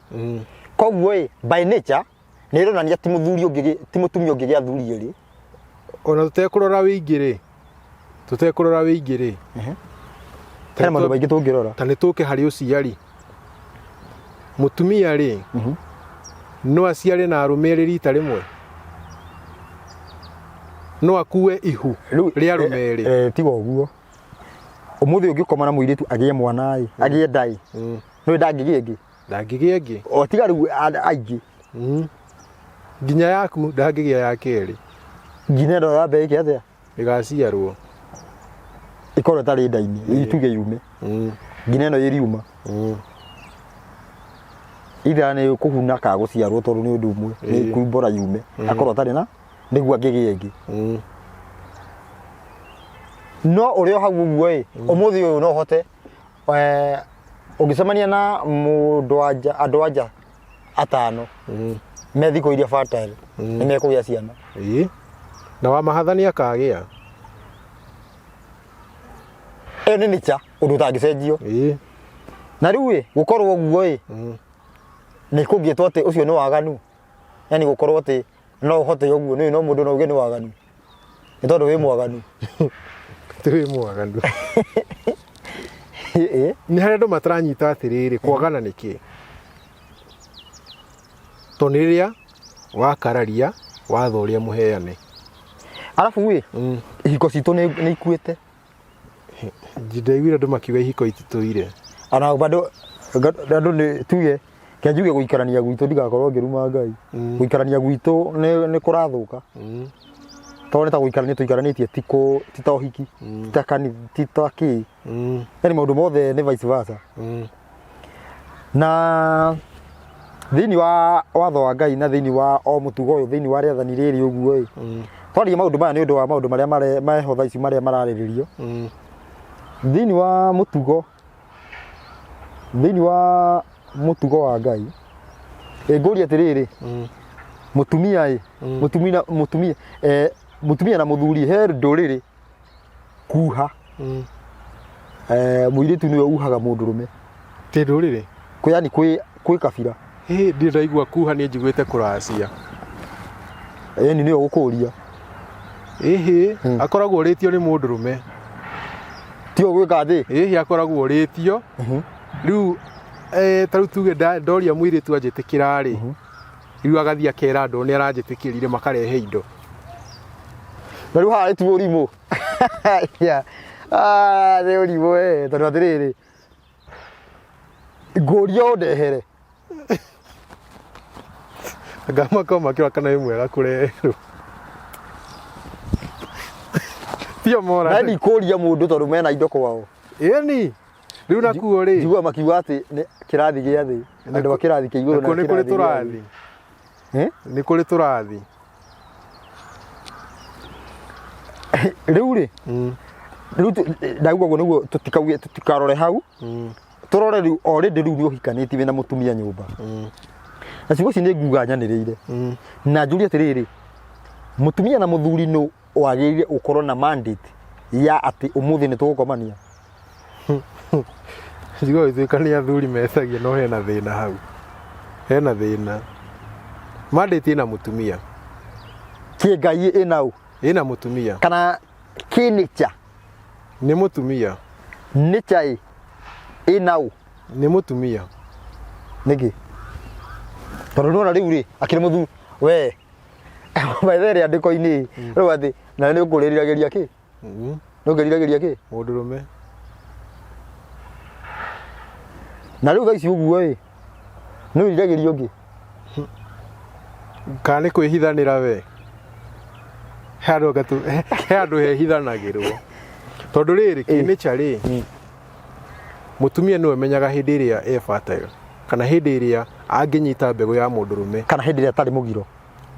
koguo ĩ, by nature nĩ ĩronania ti mũthuri ũngĩ, ti mũtumia ũngĩgĩa athuri erĩ.
Ona tũtekũrora wĩingĩ rĩ, tũtekũrora wĩingĩ rĩ,
Hena maũndũ maingĩ tũngĩrora.
Ta nĩ tũke harĩ ũciari. Mũtumia rĩ, no aciare na arũme erĩ rita rĩmwe? No akue ihu
Rĩu,
rĩa arũme erĩ?
Tiga ũguo. Ũmũthĩ ũngĩkoma na mũirĩtu agĩe mwana ĩ, agĩe nda ĩ, nĩũĩ ndangĩgĩa ĩngĩ?
Ndangĩgĩa ĩngĩ.
O tiga rĩu aingĩ.
Nginya yaku ndangĩgĩa ya kerĩ.
Nginya ĩno ya mbere ĩke atĩa?
Ĩgaciarwo.
Ĩkorwo ĩtarĩ nda-inĩ, ituge yume. Nginya ĩno ĩriuma. Either nĩ kũhuna kana gũciarwo tondũ nĩ ũndũ ũmwe, nĩ kumbũra yume. Akorwo atarĩ na nĩguo angĩgĩa ĩngĩ. No ũrĩ o hau ũguo ĩ, ũmũthĩ ũyũ no ũhote, ũngĩcemania na mũndũ wa nja, andũ a nja 5 me thikũ iria fertile, nĩ mekũgĩa ciana.
Na wa mahatha nĩ akagĩa.
Ĩyo nĩ nature. Ũndũ ũtangĩcenjio. Na rĩu ĩ gũkorwo ũguo ĩ, nĩ kũngĩtwo atĩ ũcio nĩ waganu? Yani gũkorwo atĩ no ũhote ũguo nĩ no mũndũ no uge nĩ waganu, nĩ tondũ wĩ mwaganu.
Ti wĩ mwaganu.
Ĩ.
Nĩ harĩa andũ mataranyita atĩrĩrĩ, kwagana nĩ kĩ? Tondũ nĩ rĩrĩa wakararia watho ũrĩa mũheane.
Arabu ĩ, ihiko citũ nĩ ikuĩte.
Ndaiguire andũ makiuga ihiko ititũire.
Ona bado andũ nĩ tuge, kĩa njuge gũikarania gwitũ, ndigakorwo ngĩruma Ngai, gũikarania gwitũ nĩ kũrathũka, tondũ nĩ ta gũikarania tũikaranĩtie, ti kũ ti ta ũhiki, ti ta kanitha, ti ta kĩ, yani maũndũ mothe nĩ vice versa. Na thĩinĩ wa watho wa Ngai na thĩinĩ wa o mũtugo ũyũ, thĩinĩ wa rĩathani rĩrĩ ũguo ĩ, twaria maũndũ maya nĩ ũndũ wa maũndũ marĩa meho thaa ici marĩa mararĩrĩrio thĩinĩ wa mũtugo, thĩinĩ wa mũtugo wa Ngai. Ĩ ngũria atĩrĩrĩ, mũtumia ĩ, mũtumia, mũtumia, mũtumia na mũthuri he ndũrĩrĩ kuha, mũirĩtu nĩwe uhaga mũndũrũme.
Ti ndũrĩrĩ.
Kwĩ yani kwĩ kabira.
Ĩ ndirĩ ndaigua kuha, niĩ njiguĩte kũracia.
Yani nĩwe ũkũria.
Ĩhĩ, akoragwo ũrĩtio nĩ mũndũrũme.
Tiwe gwĩka thĩ.
Ĩhĩ, akoragwo ũrĩtio. Rĩu ta rĩu tuge ndoria mũirĩtu anjĩtĩkĩra rĩ, rĩu agathiĩ akera andũ nĩ aranjĩtĩkĩrire, makarehe indo.
Na rĩu haha ĩtu ũrimũ. Yeah. Ah, nĩ ũrimũ we, tondũ atĩrĩrĩ, ngũria ũndehere.
Anga makorwo makĩrora kana wĩ mwega kũreherwo. Tio mora.
Na ndikũria mũndũ tondũ mena indo kwao.
Ĩni. Rĩu nakuo rĩ.
Njiguaga makiuga atĩ nĩ kĩrathi gĩa thĩ. Andũ a kĩrathi kĩa igũrũ na
Nakuo nĩ kũrĩ
kĩrathi gĩa thĩ.
tũrathi.
Eh?
Nĩ kũrĩ tũrathi.
Rĩu rĩ, rĩu ndauga ũguo nĩguo tũtikauge, tũtikarore hau. Tũrore rĩu already rĩu nĩ ũhikanĩtie wĩna mũtumia nyũmba. Na ciugo ici nĩ nguga nyanĩrĩire. Na njũrie atĩrĩrĩ, mũtumia na mũthuri nũ wagĩrĩire ũkorwo na mandate ya atĩ ũmũthĩ nĩ tũgũkomania?
Njiguaga gũtuĩka nĩ athuri metagia, no hena thĩna hau. Hena thĩna. Mandate ĩna mũtumia.
Kĩ Ngai ĩna ũ?
Ĩna mũtumia.
Kana kĩ nature?
Nĩ mũtumia.
Nature ĩ ĩna ũ?
Nĩ mũtumia.
Nĩkĩ? Tondũ nĩwona rĩu rĩ, akĩrĩ mũthuri we by the way rĩandĩko-inĩ rĩu atĩ na nĩ ũkũrĩriragĩria kĩ? Nĩ ũkĩriragĩria kĩ?
Mũndũrũme.
Na rĩu thaa ici ũguo ĩ, nĩ wĩriragĩria ũngĩ?
Kana nĩ kwĩhithanĩra we? He handũ he handũ hehithanagĩrwo. Tondũ rĩrĩ, kĩ-nature rĩ, mũtumia nĩwe ũmenyaga hĩndĩ ĩrĩa e fertile, kana hĩndĩ ĩrĩa angĩnyita mbegũ ya mũndũrũme.
Kana hĩndĩ ĩrĩa atarĩ mũgiro.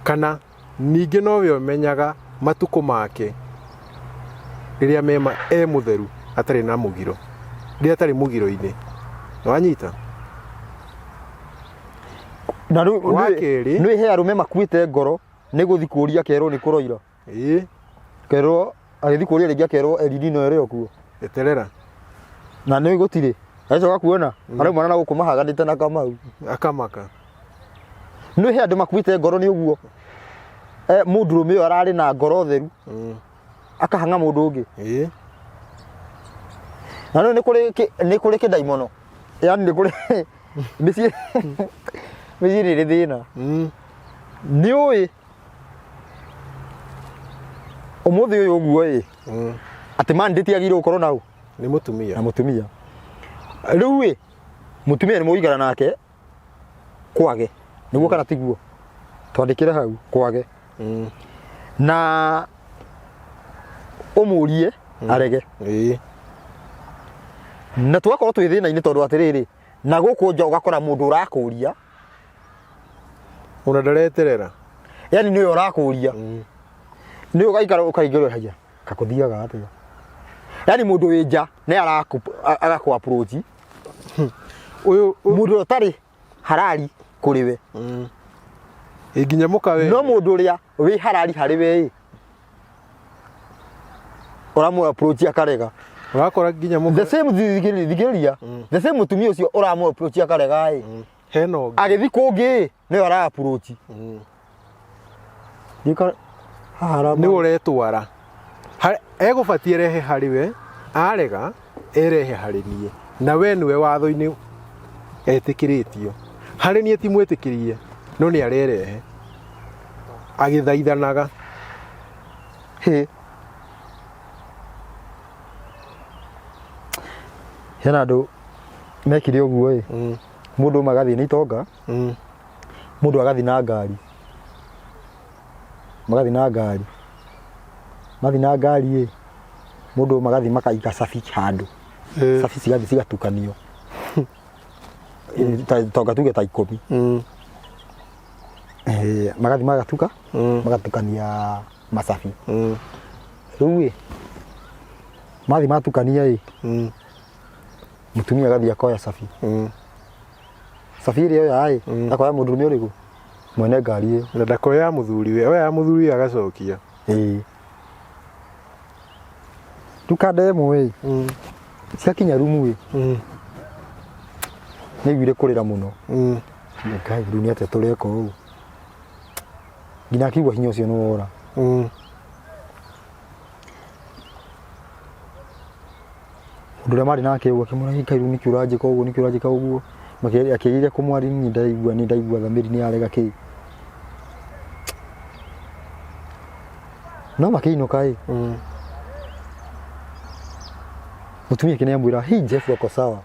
Kana ningĩ nowe ũmenyaga matukũ make rĩrĩa mema e mũtheru atarĩ na mũgiro, rĩrĩa atarĩ mũgiro-inĩ. Wanyita?
Na rĩu
Wa kerĩ-
nĩ he arũme makuĩte ngoro nĩ gũthiĩ kũria akerwo nĩ kũroira.
Ĩĩ.
Kerwo agĩthiĩ kũria rĩngĩ akerwo Eridino ĩrĩ o kuo.
Eterera.
Na nĩ gũtirĩ. Agĩcoka kuona araumana na gũkũ mahaganĩte na Kamau.
Akamaka.
Nĩ he andũ makuĩte ngoro nĩ ũguo. Mũndũrũme ũyũ ararĩ na ngoro theru. Akahang'a mũndũ ũngĩ.
Ĩĩ.
Na rĩu nĩ kũrĩ kĩndaimono. Yaani nĩ kũrĩ mĩciĩ, mĩciĩ nĩ ĩrĩ thĩna. Nĩ ũĩ ũmũthĩ ũyũ ũguo ĩ, atĩ mandate yagĩrĩirwo gũkorwo na ũ?
Nĩ mũtumia.
Na mũtumia. Rĩu ĩ, mũtumia nĩ mũgũikara nake kwage, nĩguo kana tiguo? Twandĩkĩre hau kwage. Na ũmũrie arege. Na tũgakorwo twĩ thĩna-inĩ tondũ atĩrĩrĩ, na gũkũ nja ũgakora mũndũ ũrakũria.
Ona ndareterera.
Yaani nĩwe ũrakũria. Nĩwe ũgaikara ũkaingĩrwo haya. Kakũthiaga atĩa? Yaani mũndũ wĩ nja nĩ arakũ approach.
Ũyũ, ũyũ.
Mũndũ ũtarĩ harari kũrĩ we.
Ĩ nginya mũka we.
No mũndũ ũrĩa wĩ harari harĩ we ĩ, ũramũ approach akarega.
Ũrakora nginya
The same, thikĩrĩria, the same mũtumia ũcio ũramũ approach akarega ĩ,
hena ũngĩ.
Agĩthi kũngĩ nĩyo ara approach. Haha
Nĩwe ũretwara. Egũbatiĩ rehe harĩ we, arega erehe harĩ niĩ, na we nĩwe watho-inĩ etĩkĩrĩtio. Harĩ niĩ ti mwĩtĩkĩrie, no nĩ arerehe agĩthaithanaga.
Hĩ. Hena andũ mekire ũguo ĩ, mũndũ ũmwe agathiĩ nĩ itonga, mũndũ agathiĩ na ngari, magathiĩ na ngari, mathiĩ na ngari ĩ, mũndũ ũmwe agathiĩ makaiga cabi handũ, cabi cigathiĩ cigatukanio. Tonga tuge ta 10. Magathiĩ magatuka, magatukania macabi. Rĩu ĩ, mathiĩ matukania ĩ, mũtumia agathiĩ akoya cabi. Cabi ĩrĩa oya ĩ, akoya mũndũrũme ũrĩkũ? Mwene ngari ĩyo.
Na ndakoya mũthuriwe, oya mũthuriwe agacokia.
Ĩĩ. Rĩu kanda ĩmwe ĩ, ciakinya rumu ĩ, nĩaiguire kũrĩra mũno. Ngai, rĩu nĩ atĩa tũreka ũũ? Nginya akĩigua hinya ũcio nĩ wora. Mũndũ ũrĩa marĩ nake ũguo akĩmwĩra, "Ngai, rĩu nĩkĩ ũranjĩka ũguo, nĩkĩ ũranjĩka ũguo?" Akĩgeria kũmwaria, niĩ ndaigua, niĩ ndaigua thamiri nĩ yarega kĩ. No makĩinũka ĩ, mũtumia ake nĩamwĩra, "Hii Jeff ako sawa."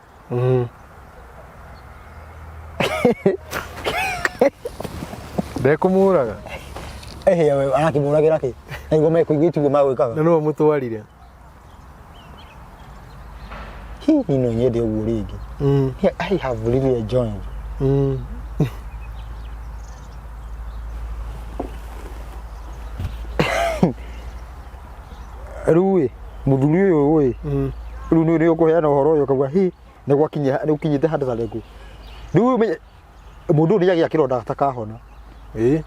Ndekũmũraga.
Ehe, we arakĩmũragĩra kĩ? Na nĩguo mekũiguĩte ũguo magwĩkaga.
Na nĩwe mũtwarire.
Hi, niĩ no nyende ũguo rĩngĩ. Yeah, I have really enjoyed. Rĩu ĩ, mũthuri ũyũ ĩ, rĩu nĩ ũkũheana ũhoro ũyũ ũkauga hi, nĩ gwakinya, nĩ ũkinyĩte handũ tarĩkũ. Rĩu ũmenye mũndũ ũyũ nĩ agĩa kĩronda atakahona.
Ĩĩ.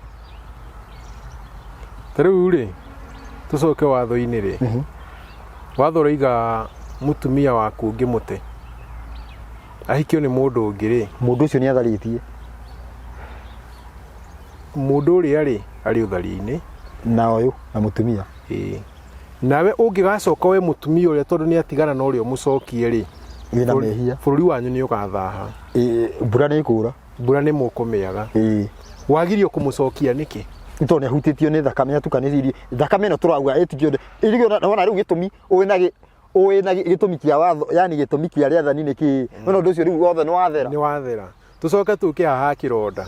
Ta rĩu rĩ, tũcoke watho-inĩ rĩ, watho ũroiga mũtumia waku ũngĩmũte ahikio nĩ mũndũ ũngĩ rĩ,
Mũndũ ũcio nĩ atharĩtie.
Mũndũ ũrĩa rĩ arĩ ũtharia-inĩ.
Na ũyũ na mũtumia.
Ĩĩ. Nawe ũngĩgacoka we mũtumia ũrĩa tondũ nĩ atigana na ũrĩa ũmũcokie rĩ,
Wĩna mehia.
Bũrũri wanyu nĩ ũgathaha.
Ĩĩ, mbura nĩ ĩkũra.
Mbura nĩ mũkũmĩaga. Wagirio kũmũcokia nĩkĩ?
Nĩ tondũ nĩ ahutĩtio nĩ thakame, atukanĩte thakame ĩno tũrauga ĩtigio. Wona rĩu gĩtũmi wĩna wĩna gĩtũmi kĩa watho, yani gĩtũmi kĩa rĩathani nĩ kĩĩ? Wona ũndũ ũcio rĩu wothe nĩ wathera.
Nĩ wathera. Tũcoke tũke haha kĩronda.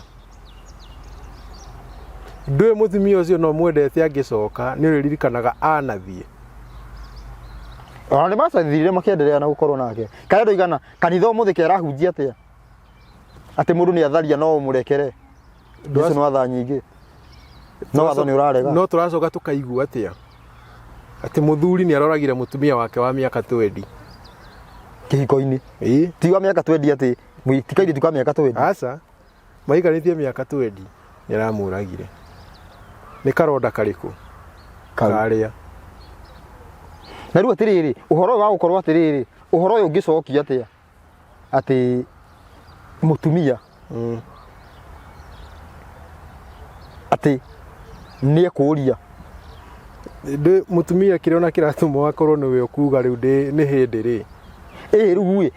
Ndũĩ mũtumia ũcio no mwendete angĩcoka nĩ ũrĩririkanaga anathiĩ.
Ona nĩ macathirire makĩenderea na gũkorwo nake. Kana ndoigana kanitha ũmũthĩ kerahunjia atĩa? Atĩ mũndũ nĩ atharia no ũmũrekere. Jesu nĩ watha nyingĩ. No watho nĩ ũrarega.
No tũracoka tũkaigua atĩa? Atĩ mũthuri nĩ aroragire mũtumia wake wa mĩaka 20.
Kĩhiko-inĩ.
Ĩĩ.
Ti wa mĩaka 20 atĩ ti kairĩtu ka mĩaka 20.
Aca. Maikarĩtie mĩaka 20 nĩ aramũragire. Nĩ karonda karĩkũ? Karĩa.
Na rĩu atĩrĩrĩ, ũhoro ũyũ wa gũkorwo atĩrĩrĩ, ũhoro ũyũ ũngĩcokia atĩa? Atĩ mũtumia atĩ nĩ ekũria.
Ndĩ mũtumia kĩrĩa ona kĩratũma akorwo nĩwe ũkuga rĩu ndĩ nĩ hĩndĩ rĩ.
Ĩĩ rĩu ĩ,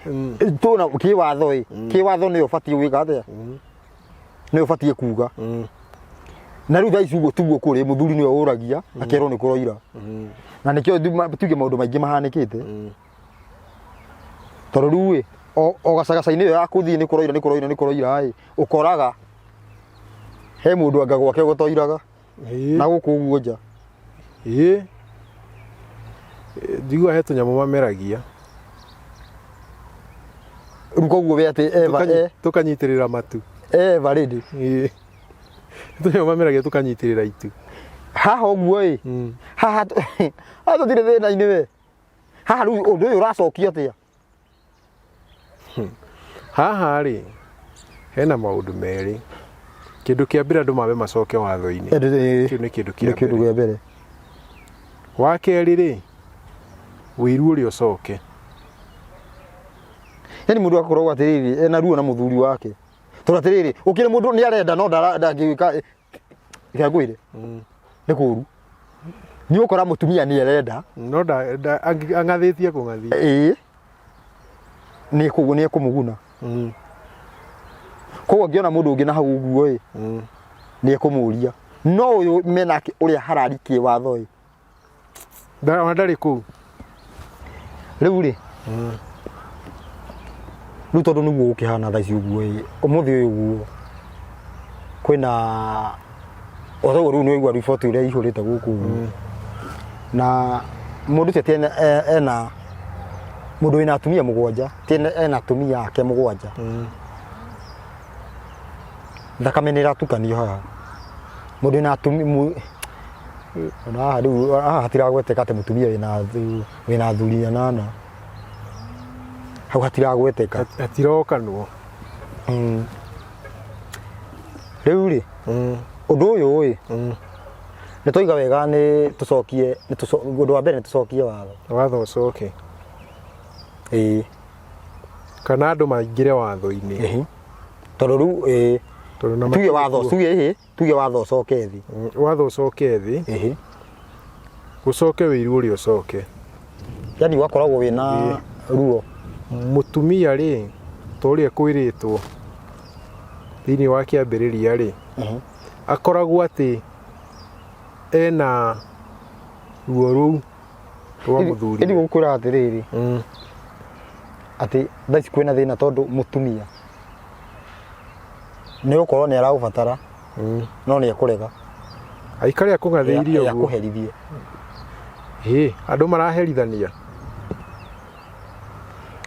tũna kĩwatho ĩ, kĩwatho nĩwe ũbatiĩ gwĩka atĩa? Nĩwe ũbatiĩ kuga. Na rĩu thaa ici ũguo tiguo kũrĩ, mũthuri nĩwe ũragia akerwo nĩ kũroira. Na nĩkĩo tuge maũndũ maingĩ mahanĩkĩte. Tondũ rĩu ĩ, o gacagaca-inĩ ĩyo ya kũthiĩ nĩ kũroira nĩ kũroira nĩ kũroira ĩ, ũkoraga he mũndũ anga gwake gũtoiraga. Na gũkũ ũguo nja.
Ĩĩ. Njiguaga he tũnyamũ mameragia.
Rĩu koguo we atĩ Eva,
Tũkanyitĩrĩra matu.
Eva ready.
Ĩĩ. Tũnyamũ mameragia tũkanyitĩrĩra itu.
Haha ũguo ĩ. Haha haha tũtirĩ thĩna-inĩ we. Haha rĩu ũndũ ũyũ ũracokia atĩa?
Haha rĩ, hena maũndũ merĩ. Kĩndũ kĩa mbere andũ mambe macoke watho-inĩ. Kĩu nĩ kĩndũ
kĩa
Nĩ kĩndũ
mbere.
Wa kerĩ rĩ, Wĩiru ũrĩa ũcoke.
Yani mũndũ akoragwo atĩrĩrĩ ena ruo na mũthuri wake, tondũ atĩrĩrĩ ũkĩrĩ mũndũ nĩ arenda no ndangĩgĩka. Reke ngwĩre, nĩ kũru nĩ ũkora mũtumia nĩ arenda.
No ang'athĩtie kũng'athia.
Ĩĩ, nĩ kũguo nĩ ekũmũguna. Koguo angĩona mũndũ ũngĩ na hau ũguo ĩ, nĩ ekũmũria, no ũyũ menake ũrĩa harari kĩwatho ĩ.
Ona ndarĩ kũu.
Rĩu rĩ, rĩu tondũ nĩguo gũkĩhana thaa ici ũguo ĩ, ũmũthĩ ũyũ ũguo kwĩna otoguo rĩu nĩwaigua riboti ũrĩa ihũrĩte gũkũ ũguo, na mũndũ ũcio ti ena mũndũ wĩna atumia 7, ti ena atumia ake 7. Thakame nĩ ĩratukanio haha. Mũndũ wĩna atumia, ona haha rĩu haha hatiragweteka atĩ mũtumia wĩna athuri 8, hau hatiragweteka.
Hatirokanwo.
Rĩu rĩ, ũndũ ũyũ ĩ, nĩ twaiga wega nĩ tũcokie ũndũ wa mbere nĩ tũcokie watho.
Watho ũcoke.
Ĩĩ.
Kana andũ maingĩre watho-inĩ.
Ĩhĩ. Tondũ rĩu ĩĩ,
Tondũ na
tuge
matirĩ
watho
kuo.
Tuge ĩhĩ, tuge watho ũcoke thĩ.
Watho ũcoke thĩ.
Ĩhĩ.
Gũcoke wĩiru ũrĩa ũcoke.
Yani wakoragwo wĩna ruo.
Mũtumia rĩ, ta ũrĩa kwĩrĩtwo thĩinĩ wa kĩambĩrĩria rĩ, akoragwo atĩ ena ruo rũu rwa mũthuri.
Ĩndĩ gũkwĩra atĩrĩrĩ, atĩ thaa ici kwĩna thĩna tondũ mũtumia nĩ gũkorwo nĩ aragũbatara, no nĩ ekũrega.
Aikare akũng'athĩirie ũguo.
Akũherithie.
Ĩ, andũ maraherithania.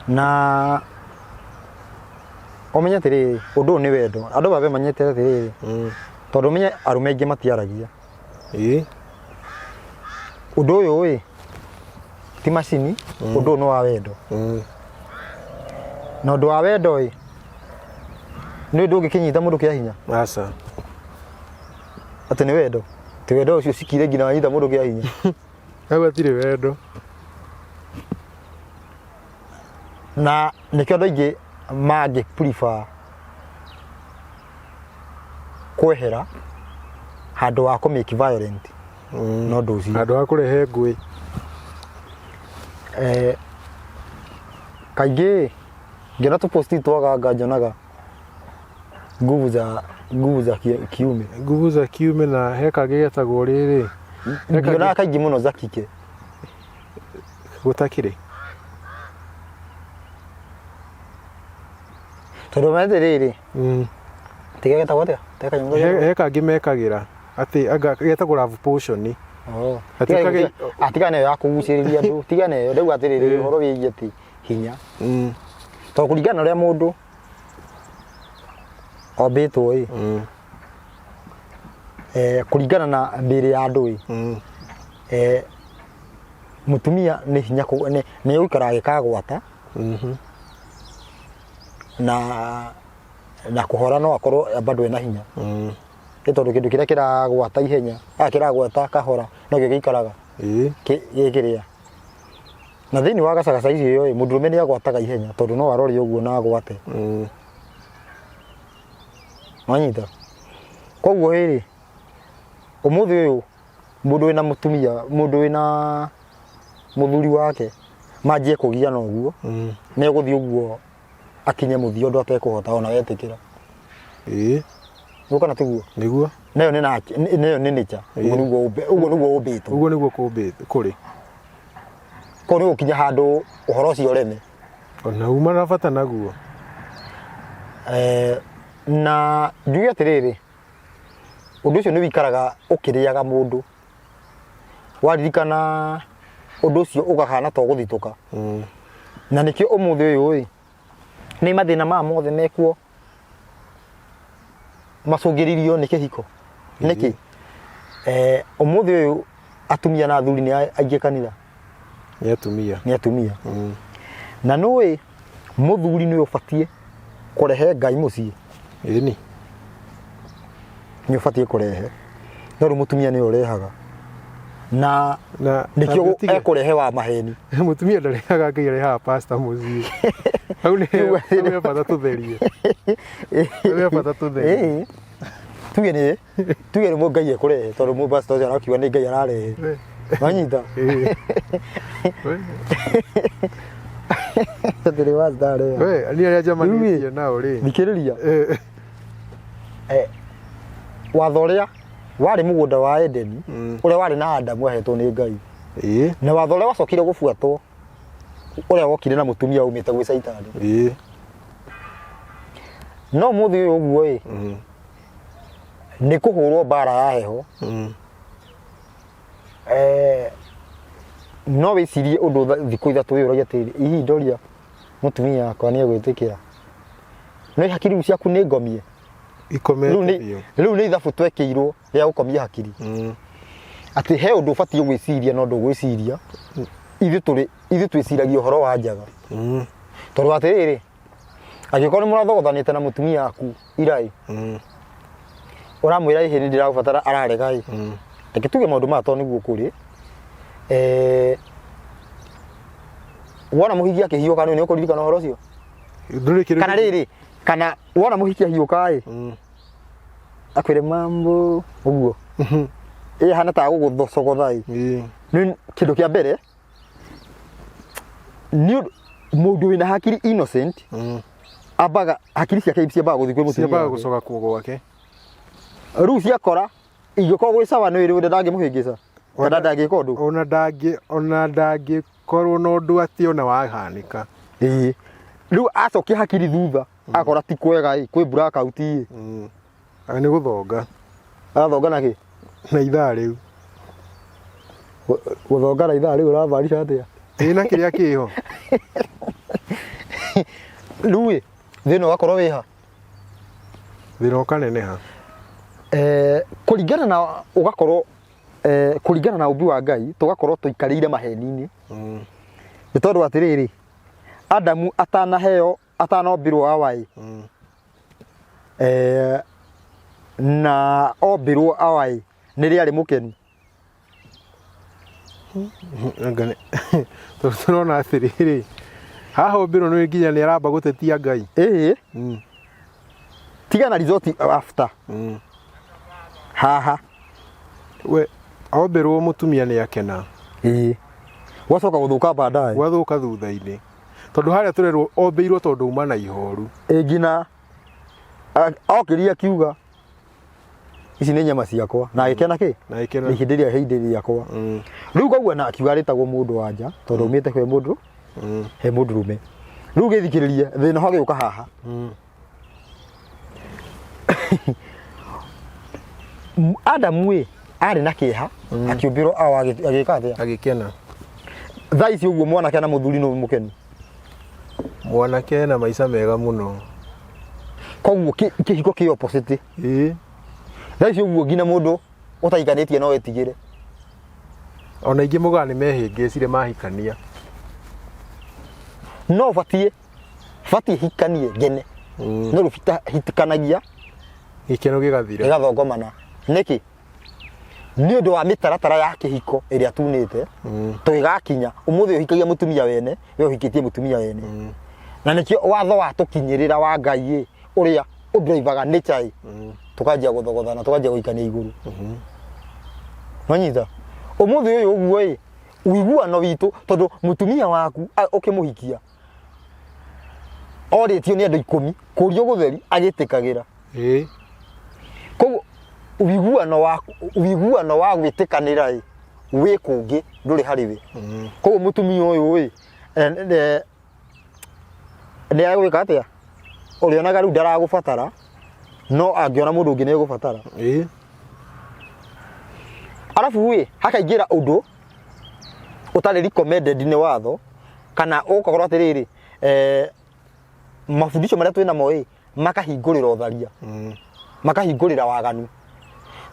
Na ũmenye atĩrĩrĩ, ũndũ ũyũ nĩ wendo, andũ babe manyete atĩrĩrĩ, tondũ ũmenye arũme aingĩ matiaragia. Ũndũ ũyũ ĩ ti macini, ũndũ ũyũ nĩ wa wendo. Na ũndũ wa wendo ĩ, nĩ ũndũ ũngĩkĩnyita mũndũ kĩa hinya.
Aca.
Atĩ nĩ wendo, ti wendo ũcio cikire nginya wanyita mũndũ kĩa hinya.
Hau hatirĩ wendo.
Na nĩkĩo andũ aingĩ mangĩ prefer kwehera handũ wa kũ make violent no ũndũ ũcio.
Handũ ha kũrehe ngũĩ.
Kaingĩ ngĩona tũ post twa ganga nyonaga nguvu za kiume.
Nguvu za kiume, na he kangĩ getagwo rĩrĩ. He kangĩ-
Ngĩonaga kaingĩ mũno za kike.
Gũtakĩrĩ.
Tondũ mete rĩrĩ, tiga getagwo atĩa, tiga kanyamũ
He kangĩ mekagĩra atĩ anga getagwo love potion.
Oh.
Atĩ
Tiga nayo ya kũgucĩrĩria andũ, tiga nayo ndauga atĩrĩrĩ, ũhoro wĩgiĩ atĩ hinya, tondũ kũringana na ũrĩa mũndũ ombĩtwo ĩ, kũringana na mĩĩrĩ ya andũ ĩ, mũtumia nĩ hinya nĩ gũikara agĩkagwata, na kũhora no akorwo bado ena hinya. Nĩ tondũ kĩndũ kĩrĩa kĩragwata ihenya, kĩragwata kahora, nokĩo gĩikaraga gĩkĩrĩa. Na thĩinĩ wa gacagaca icio ĩ, mũndũrũme nĩ agwataga ihenya tondũ no arore ũguo na agwate. Wanyita? Koguo ĩ, ũmũthĩ ũyũ mũndũ wĩna mũtumia, mũndũ wĩna mũthuri wake manjie kũgiana ũguo, nĩ egũthiĩ ũguo akinye mũthia ũndũ atekũhota ona wetĩkĩra. Nĩguo kana tiguo?
Nĩguo.
Nayo nĩ nayo nĩ nature. Ũguo nĩguo ũguo nĩguo ũmbĩtwo.
Ũguo nĩguo kũmbĩtwo kũrĩ.
Koguo nĩ gũkinya handũ ũhoro ũcio ũreme.
Ona uma na bata naguo.
Na njuge atĩrĩrĩ, ũndũ ũcio nĩ wĩikaraga ũkĩrĩaga mũndũ. Waririkana ũndũ ũcio ũkahana ta ũgũthitũka. Na nĩkĩo ũmũthĩ ũyũ ĩ, nĩ mathĩna maya mothe mekuo macũngĩrĩirio nĩ kĩhiko. Nĩkĩ? Ũmũthĩ ũyũ atumia na athuri nĩ aingĩ kanitha.
Nĩ atumia.
Nĩ atumia. Na nũĩ mũthuri nĩ ũbatiĩ kũrehe Ngai mũciĩ.
Ĩni.
Nĩ ũbatiĩ kũrehe. No rĩu mũtumia nĩwe ũrehaga. Na
Na
nĩkĩo
na ũtige.
ekũrehe wa maheni.
Mũtumia ndarehaga, Ngai arehaga pastor mũciĩ. Hau nĩ hau he bata tũtherie, hau he bata tũtherie.
Ĩĩ. Tuge nĩ Ngai ekũrehe, tondũ mũpastor ũcio arakiuga nĩ Ngai ararehe. Wanyita?
Ĩĩ. We.
Atĩrĩ pastor arehe.
We, niĩ arĩa njamanĩtie nao rĩ.
Thikĩrĩria. Watho ũrĩa warĩ mũgũnda wa Edeni, ũrĩa warĩ na Adamu ahetwo nĩ Ngai, na watho ũrĩa wacokire gũbuatwo, ũrĩa wokire na mũtumia umĩte gwĩ Caitani. No mũthĩ ũyũ ũguo ĩ, nĩ kũhũrwo mbara ya heho. No wĩcirie ũndũ thikũ 3 wĩyũragia atĩrĩrĩ, hihi ndoria mũtumia wakwa nĩ egwĩtĩkĩra? No hakiri rĩu ciaku nĩ ngomie.
Ikomete
Rĩu nĩ
biũ.
Rĩu nĩ ithabu twekĩirwo rĩa gũkomia hakiri, atĩ he ũndũ ũbatiĩ gwĩciria no ndũgwĩciria. Ithuĩ tũrĩ ithuĩ twĩciragia ũhoro wa njaga, tondũ atĩrĩrĩ, angĩkorwo nĩ mũrathogothanĩte na mũtumia waku iraĩ, ũramwĩra ĩhĩ nĩ ndĩragũbatara, ararega ĩ. Reke tuge maũndũ maya tondũ nĩguo kũrĩ. Wona mũhiki akĩhiũka nĩ ũkũririkana ũhoro ũcio.
Ndũrĩ kĩndũ.
Kana rĩrĩ, kana wona mũhiki ahiũka ĩ, akwĩre mambo ũguo ĩ hana ta gũgũthocogotha ĩ. Nĩ kĩndũ kĩa mbere nĩ ũndũ mũndũ wĩna hakiri innocent, ambaga hakiri ciake ciambaga gũthiĩ kwĩ mũtumia
Ciambaga
wake.
gũcoka kuo gwake.
Rĩu ciakora ingĩkorwo gwĩ sawa, nĩ wĩrĩ ndangĩmũhĩngĩca kana ndangĩka ũndũ.
Ona ndangĩkorwo na ũndũ atĩ ona wahanĩka.
Ĩĩ, rĩu acokia hakiri thutha akora ti kwega ĩ, kwĩ blackout ĩ.
Anga nĩ gũthonga.
Arathonga na kĩ?
Na ithaa rĩu.
Gũthonga na ithaa rĩu ũramarisha atĩa?
Ĩ, na kĩrĩa kĩho.
Rĩu ĩ, thĩna ũgakorwo wĩha?
Thĩna ũkaneneha.
Kũringana na ũgakorwo kũringana na ũmbi wa Ngai, tũgakorwo tũikarĩire maheni-inĩ. Nĩ tondũ atĩrĩrĩ, Adamu atanaheo, atanombirwo Hawaii, na ombirwo Hawaii nĩ rĩarĩ mũkenu.
Anga tondũ tũrona atĩrĩrĩ, haha ũmbĩrwo nĩ nginya nĩ aramba gũtetia Ngai.
Ĩĩ. Tiga na result after. Haha.
We ombĩrwo mũtumia nĩ akena.
Ĩĩ, gwacoka gũthũka baadaye.
Gwathũka thutha-inĩ, tondũ harĩa tũrerwo ombĩirwo tondũ uma na ihoru.
Ĩ, nginya okĩria akiuga ici nĩ nyama ciakwa na agĩkena kĩ.
Na agĩkena.
Ihĩndĩ rĩa hĩndĩ rĩakwa. Rĩu koguo na akiuga rĩtagwo mũndũ wa nja tondũ aumĩte kwĩ mũndũ, he mũndũ rume. Rĩu gĩthikĩrĩrie, thĩna hagĩũka haha. Adamu ĩ arĩ na kĩeha akĩũmbĩrwo awa, agĩka atĩa?
Agĩkena.
Thaa ici ũguo mwanake na mũthuri nĩ mũkenu.
Mwanake na maica mega mũno.
Koguo kĩhiko kĩ opposite. Thaa ici ũguo nginya mũndũ ũtaiganĩtie no etigĩre.
Ona ingĩ mũgaa nĩ mehĩngĩcire mahikania.
No batiĩ hikanie ngene, no rĩu hitikanagia.
Gĩkeno gĩgathira.
Gĩgathongomana nĩkĩ? Nĩ ũndũ wa mĩtaratara ya kĩhiko ĩrĩa tunĩte. Tũgĩgakinya ũmũthĩ ũhikagia mũtumia wene, we ũhikĩtie mũtumia wene. Na nĩkĩo watho wa tũkinyĩrĩra wa Ngai ĩ, ũrĩa ũndrivaga nature ĩ, tũkanjia gũthogothana, tũkanjia gũikania igũrũ. Nwanyita ũmũthĩ ũyũ ũguo ĩ, ũiguano witũ, tondũ mũtumia waku ũkĩmũhikia orĩtio nĩ andũ 10 kũrio gũtheri agĩtĩkagĩra. Koguo ũiguano wa gwĩtĩkanĩra ĩ wĩ kũngĩ, ndũrĩ harĩ we. Koguo mũtumia ũyũ ĩ, nĩ agwĩka atĩa? Ũrĩonaga rĩu ndaragũbatara, no angĩona mũndũ ũngĩ nĩ egũbatara. Arabu ĩ hakaingĩra ũndũ ũtarĩ recommended nĩ watho, kana ũgakorwo atĩrĩrĩ, mabundisho marĩa twĩ namo ĩ makahingũrĩra ũtharia, makahingũrĩra waganu,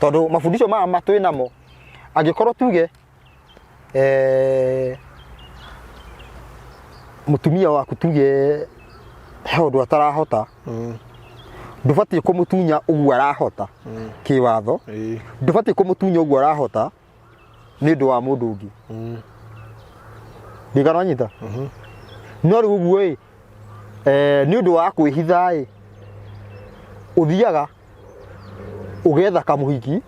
tondũ mabundisho maya ma twĩ namo, angĩkorwo tuge mũtumia waku tuge he ũndũ atarahota, ndũbatiĩ kũmũtunya ũguo arahota kĩwatho. Ndũbatiĩ kũmũtunya ũguo arahota. Nĩ ũndũ wa mũndũ ũngĩ. Ndikana wanyita. No rĩu ũguo ĩ, nĩ ũndũ wa kwĩhitha ĩ, ũthiaga ũgetha kamũhiki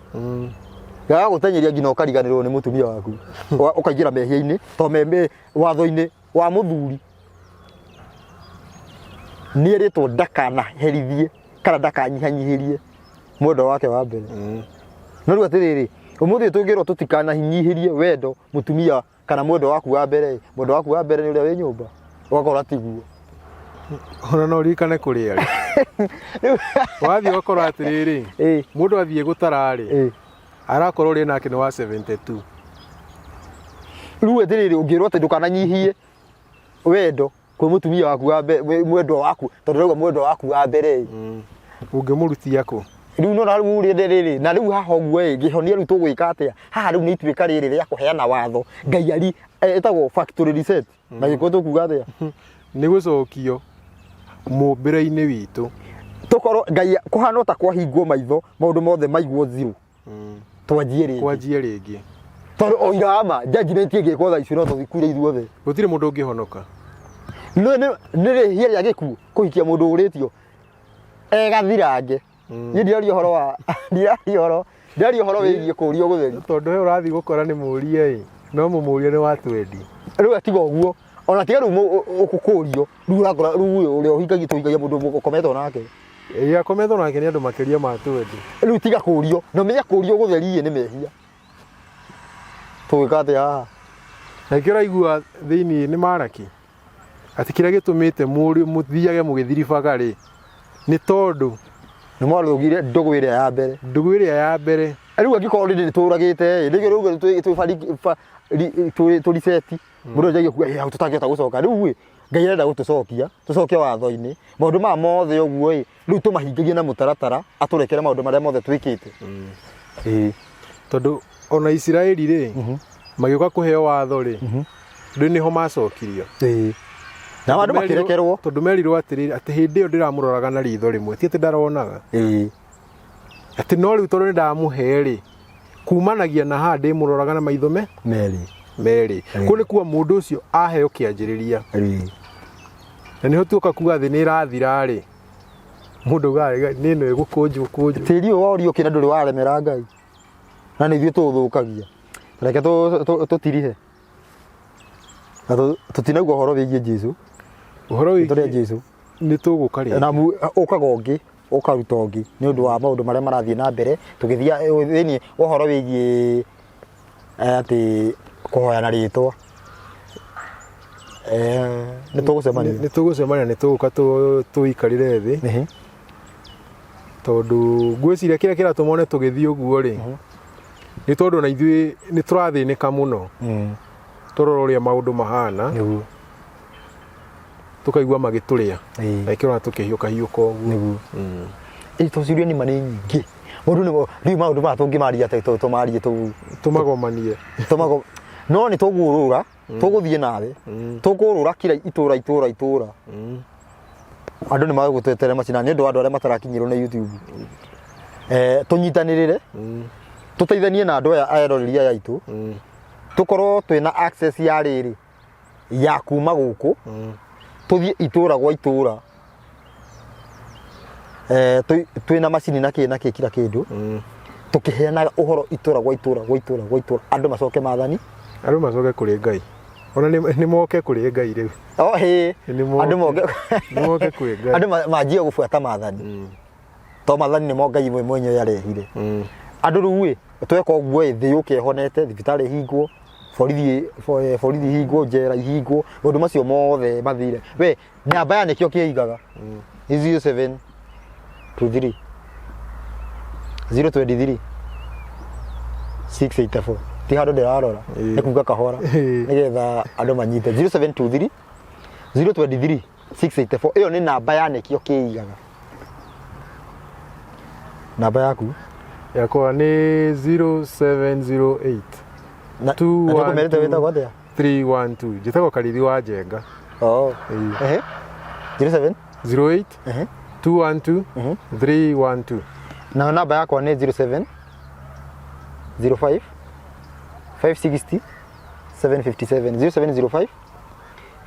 gagagũtenyeria nginya ũkariganĩrwo nĩ mũtumia waku. Ũkaingĩra mehia-inĩ to me watho-inĩ wa mũthuri nĩ erĩtwo ndakanaherithie kana ndakanyihanyihĩrie mwendwa wake wa mbere. No rĩu atĩrĩrĩ, ũmũthĩ ũyũ tũngĩrwo tũtikanahinyihĩrie wendo mũtumia kana mwendwa waku wa mbere, mwendwa waku wa mbere nĩ ũrĩa wĩ nyũmba, ũgakora tiguo.
Ona no ũririkane kũrĩa rĩ, wathiĩ ũgakora atĩrĩrĩ, mũndũ athiĩ gũtara rĩ, arakorwo ũrĩ nake nĩ wa 72.
Rĩu atĩrĩrĩ, ũngĩrwo atĩ ndũkananyihie wendo kwĩ mũtumia waku wa mbere, mwendwa waku, tondũ rauga mwendwa waku wa mbere ĩ.
Ũngĩmũrutia kũ?
Rĩu no na rĩu rĩrĩ rĩrĩ na rĩu haha ũguo ĩ, ngĩhonia rĩu tũgwĩka atĩa haha? Rĩu nĩ ituĩka rĩrĩ rĩa kũheana watho Ngai ari ĩtagwo factory reset na gĩkũyũ tũkuga atĩa?
Nĩ gũcokio mũmbĩre-inĩ witũ.
Tũkorwo Ngai kũhana ta kwahingwo maitho, maũndũ mothe maigwo zero, twanjie rĩngĩ.
Kwanjie rĩngĩ.
Tondũ o irama judgment ĩngĩkwo thaa ici no tũthikure ithuothe.
Gũtirĩ mũndũ ũngĩhonoka.
Nĩ rĩhia rĩa gĩkuũ kũhikia mũndũ ũrĩtio egathirange. Niĩ ndiraria ũhoro wa ndiraria ũhoro wĩgiĩ kũũrio gũtheri.
Tondũ he ũrathiĩ gũkora nĩ mũrie ĩ, no mũmũrie nĩ wa twendi.
Rĩu atiga ũguo, ona tiga rĩu ũkũũrio, rĩu ũrakora rĩu ũyũ ũrĩa ũhikagia, tũhikagia mũndũ ũkometwo nake.
Ĩ, akometwo nake nĩ andũ makĩria ma twendi.
Rĩu tiga kũũrio, na ũmenye kũũrio gũtheri nĩ mehia. Tũgwĩka atĩa haha?
Na nĩkĩo ũraigua thĩinĩ nĩ Maraki atĩ kĩrĩa gĩtũmĩte mũthiage mũgĩthiribaga rĩ, nĩ tondũ
nĩ mwarũgire ndũgũ ĩrĩa ya mbere.
Ndũgũ ĩrĩa ya mbere.
Rĩu angĩkorwo rĩrĩ nĩtũragĩte ĩ, rĩngĩ rĩu tũriceti mũndũ anjagia kuga, "Ĩ, hau tũtangĩhota gũcoka." Rĩu ĩ, Ngai arenda gũtũcokia, tũcoke watho-inĩ maũndũ maya mothe ũguo ĩ, rĩu tũmahingagie na mũtaratara, atũrekere maũndũ marĩa mothe twĩkĩte. Ĩĩ.
Tondũ ona Isiraeli rĩ, magĩũka kũheo watho rĩ, rĩu nĩho macokirio.
Ĩĩ. Na andũ makĩrekerwo.
Tondũ merirwo atĩrĩrĩ, atĩ hĩndĩ ĩyo ndĩramũroraga na ritho rĩmwe, ti atĩ ndaronaga. Atĩ no rĩu tondũ nĩndamũhe rĩ, kumanagia na haha ndĩmũroraga na maitho me
merĩ.
Merĩ. Kũu nĩ kuga mũndũ ũcio aheo kĩanjĩrĩria. Na nĩho tuoka kuga thĩ nĩ ĩrathira rĩ, mũndũ augaga nĩ ĩno ĩgũkũnjwo kũnjwo.
Tĩri ũyũ worio kĩna ndũrĩ waremera Ngai, na nĩ ithuĩ tũũthũkagia. Reke tũtirihe na tũtinaigua ũhoro wĩgiĩ Jesu.
Ũhoro
tũrĩa
wĩgiĩ
Jesu
nĩ tũgũka rĩngĩ.
Na ũkaga ũngĩ ũkaruta ũngĩ nĩ ũndũ wa maũndũ marĩa marathiĩ na mbere tũgĩthiĩ thĩinĩ wa ũhoro wĩgiĩ atĩ kũhoya na rĩtwa. Nĩ tũgũcemania.
Nĩ tũgũcemania, nĩ tũgũka tũikarĩre thĩ. Tondũ ngwĩciria kĩrĩa kĩratũma one tũgĩthiĩ ũguo rĩ, nĩ tondũ ona ithuĩ nĩ tũrathĩnĩka mũno. Tũrora ũrĩa maũndũ mahana. Tũkaigua magĩtũrĩa. Na nĩkĩo ũrona tũkĩhiũka hiũka ũguo.
Ĩ to ciũria nĩ ma nĩ nyingĩ. Mũndũ nĩ rĩu maũndũ maya tũngĩmaria atĩa, tũmarie
tũmagomanie.
No nĩ tũgũrũra, tũgũthiĩ nawe. Tũkũrũra kila itũra itũra itũra. Andũ nĩ magũtweterera macinani nĩ ũndũ wa andũ arĩa matarakinyĩrwo nĩ YouTube. Tũnyitanĩrĩre, tũteithanie na andũ aya eroreri aya aitũ, tũkorwo twĩna access ya rĩrĩ ya kuma gũkũ tũthiĩ itũra gwa itũra, twĩna macini na kĩ na kĩ kila kĩndũ, tũkĩheanaga ũhoro itũra gwa itũra gwa itũra gwa itũra, andũ macoke maathani.
Andũ macoke kũrĩ Ngai. Ona nĩ moke kũrĩ Ngai rĩu.
Oh, hĩ.
Nĩ moke.
Andũ moke.
Nĩ moke kũrĩ Ngai.
Andũ manjie gũbuata maathani. To maathani nĩmo Ngai we mwenyewe arehire. Andũ rĩu ĩ, tweka ũguo ĩ, thĩ yũke ĩhonete, thibitarĩ ihingwo, borithi ihingwo, njera ihingwo, maũndũ macio mothe mathire. We, namba ya nĩkĩo kĩigaga. Nĩ 0723 023 684. Ti handũ ndĩrarora, nĩ kuga kahora nĩgetha andũ manyite. 0723 023 684, ĩyo nĩ namba ya nĩkĩo kĩigaga. Namba yaku?
Yakwa nĩ 0708
Na
Two,
na
one,
nĩũkũmerĩte
two.
wĩtagwo atĩa?
312. Njĩtagwo Karithi wa Njenga.
Oh.
Ĩĩ.
Ehe. 07
08 212 312.
Nayo namba yakwa nĩ 07 05. 560 757 0705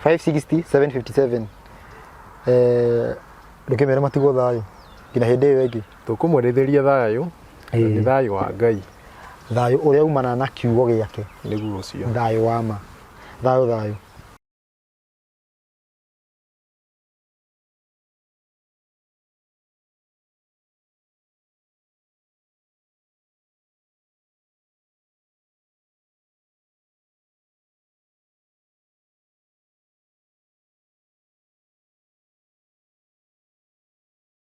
560 757. Ndũkĩmere matigwo thayũ nginya hĩndĩ ĩyo ĩngĩ.
Tũkũmweretheria thayũ na nĩ thayũ wa Ngai.
Thayũ ũrĩa umanaga na kiugo gĩake.
Nĩguo ũcio.
Thayũ wa ma, thayũ thayũ.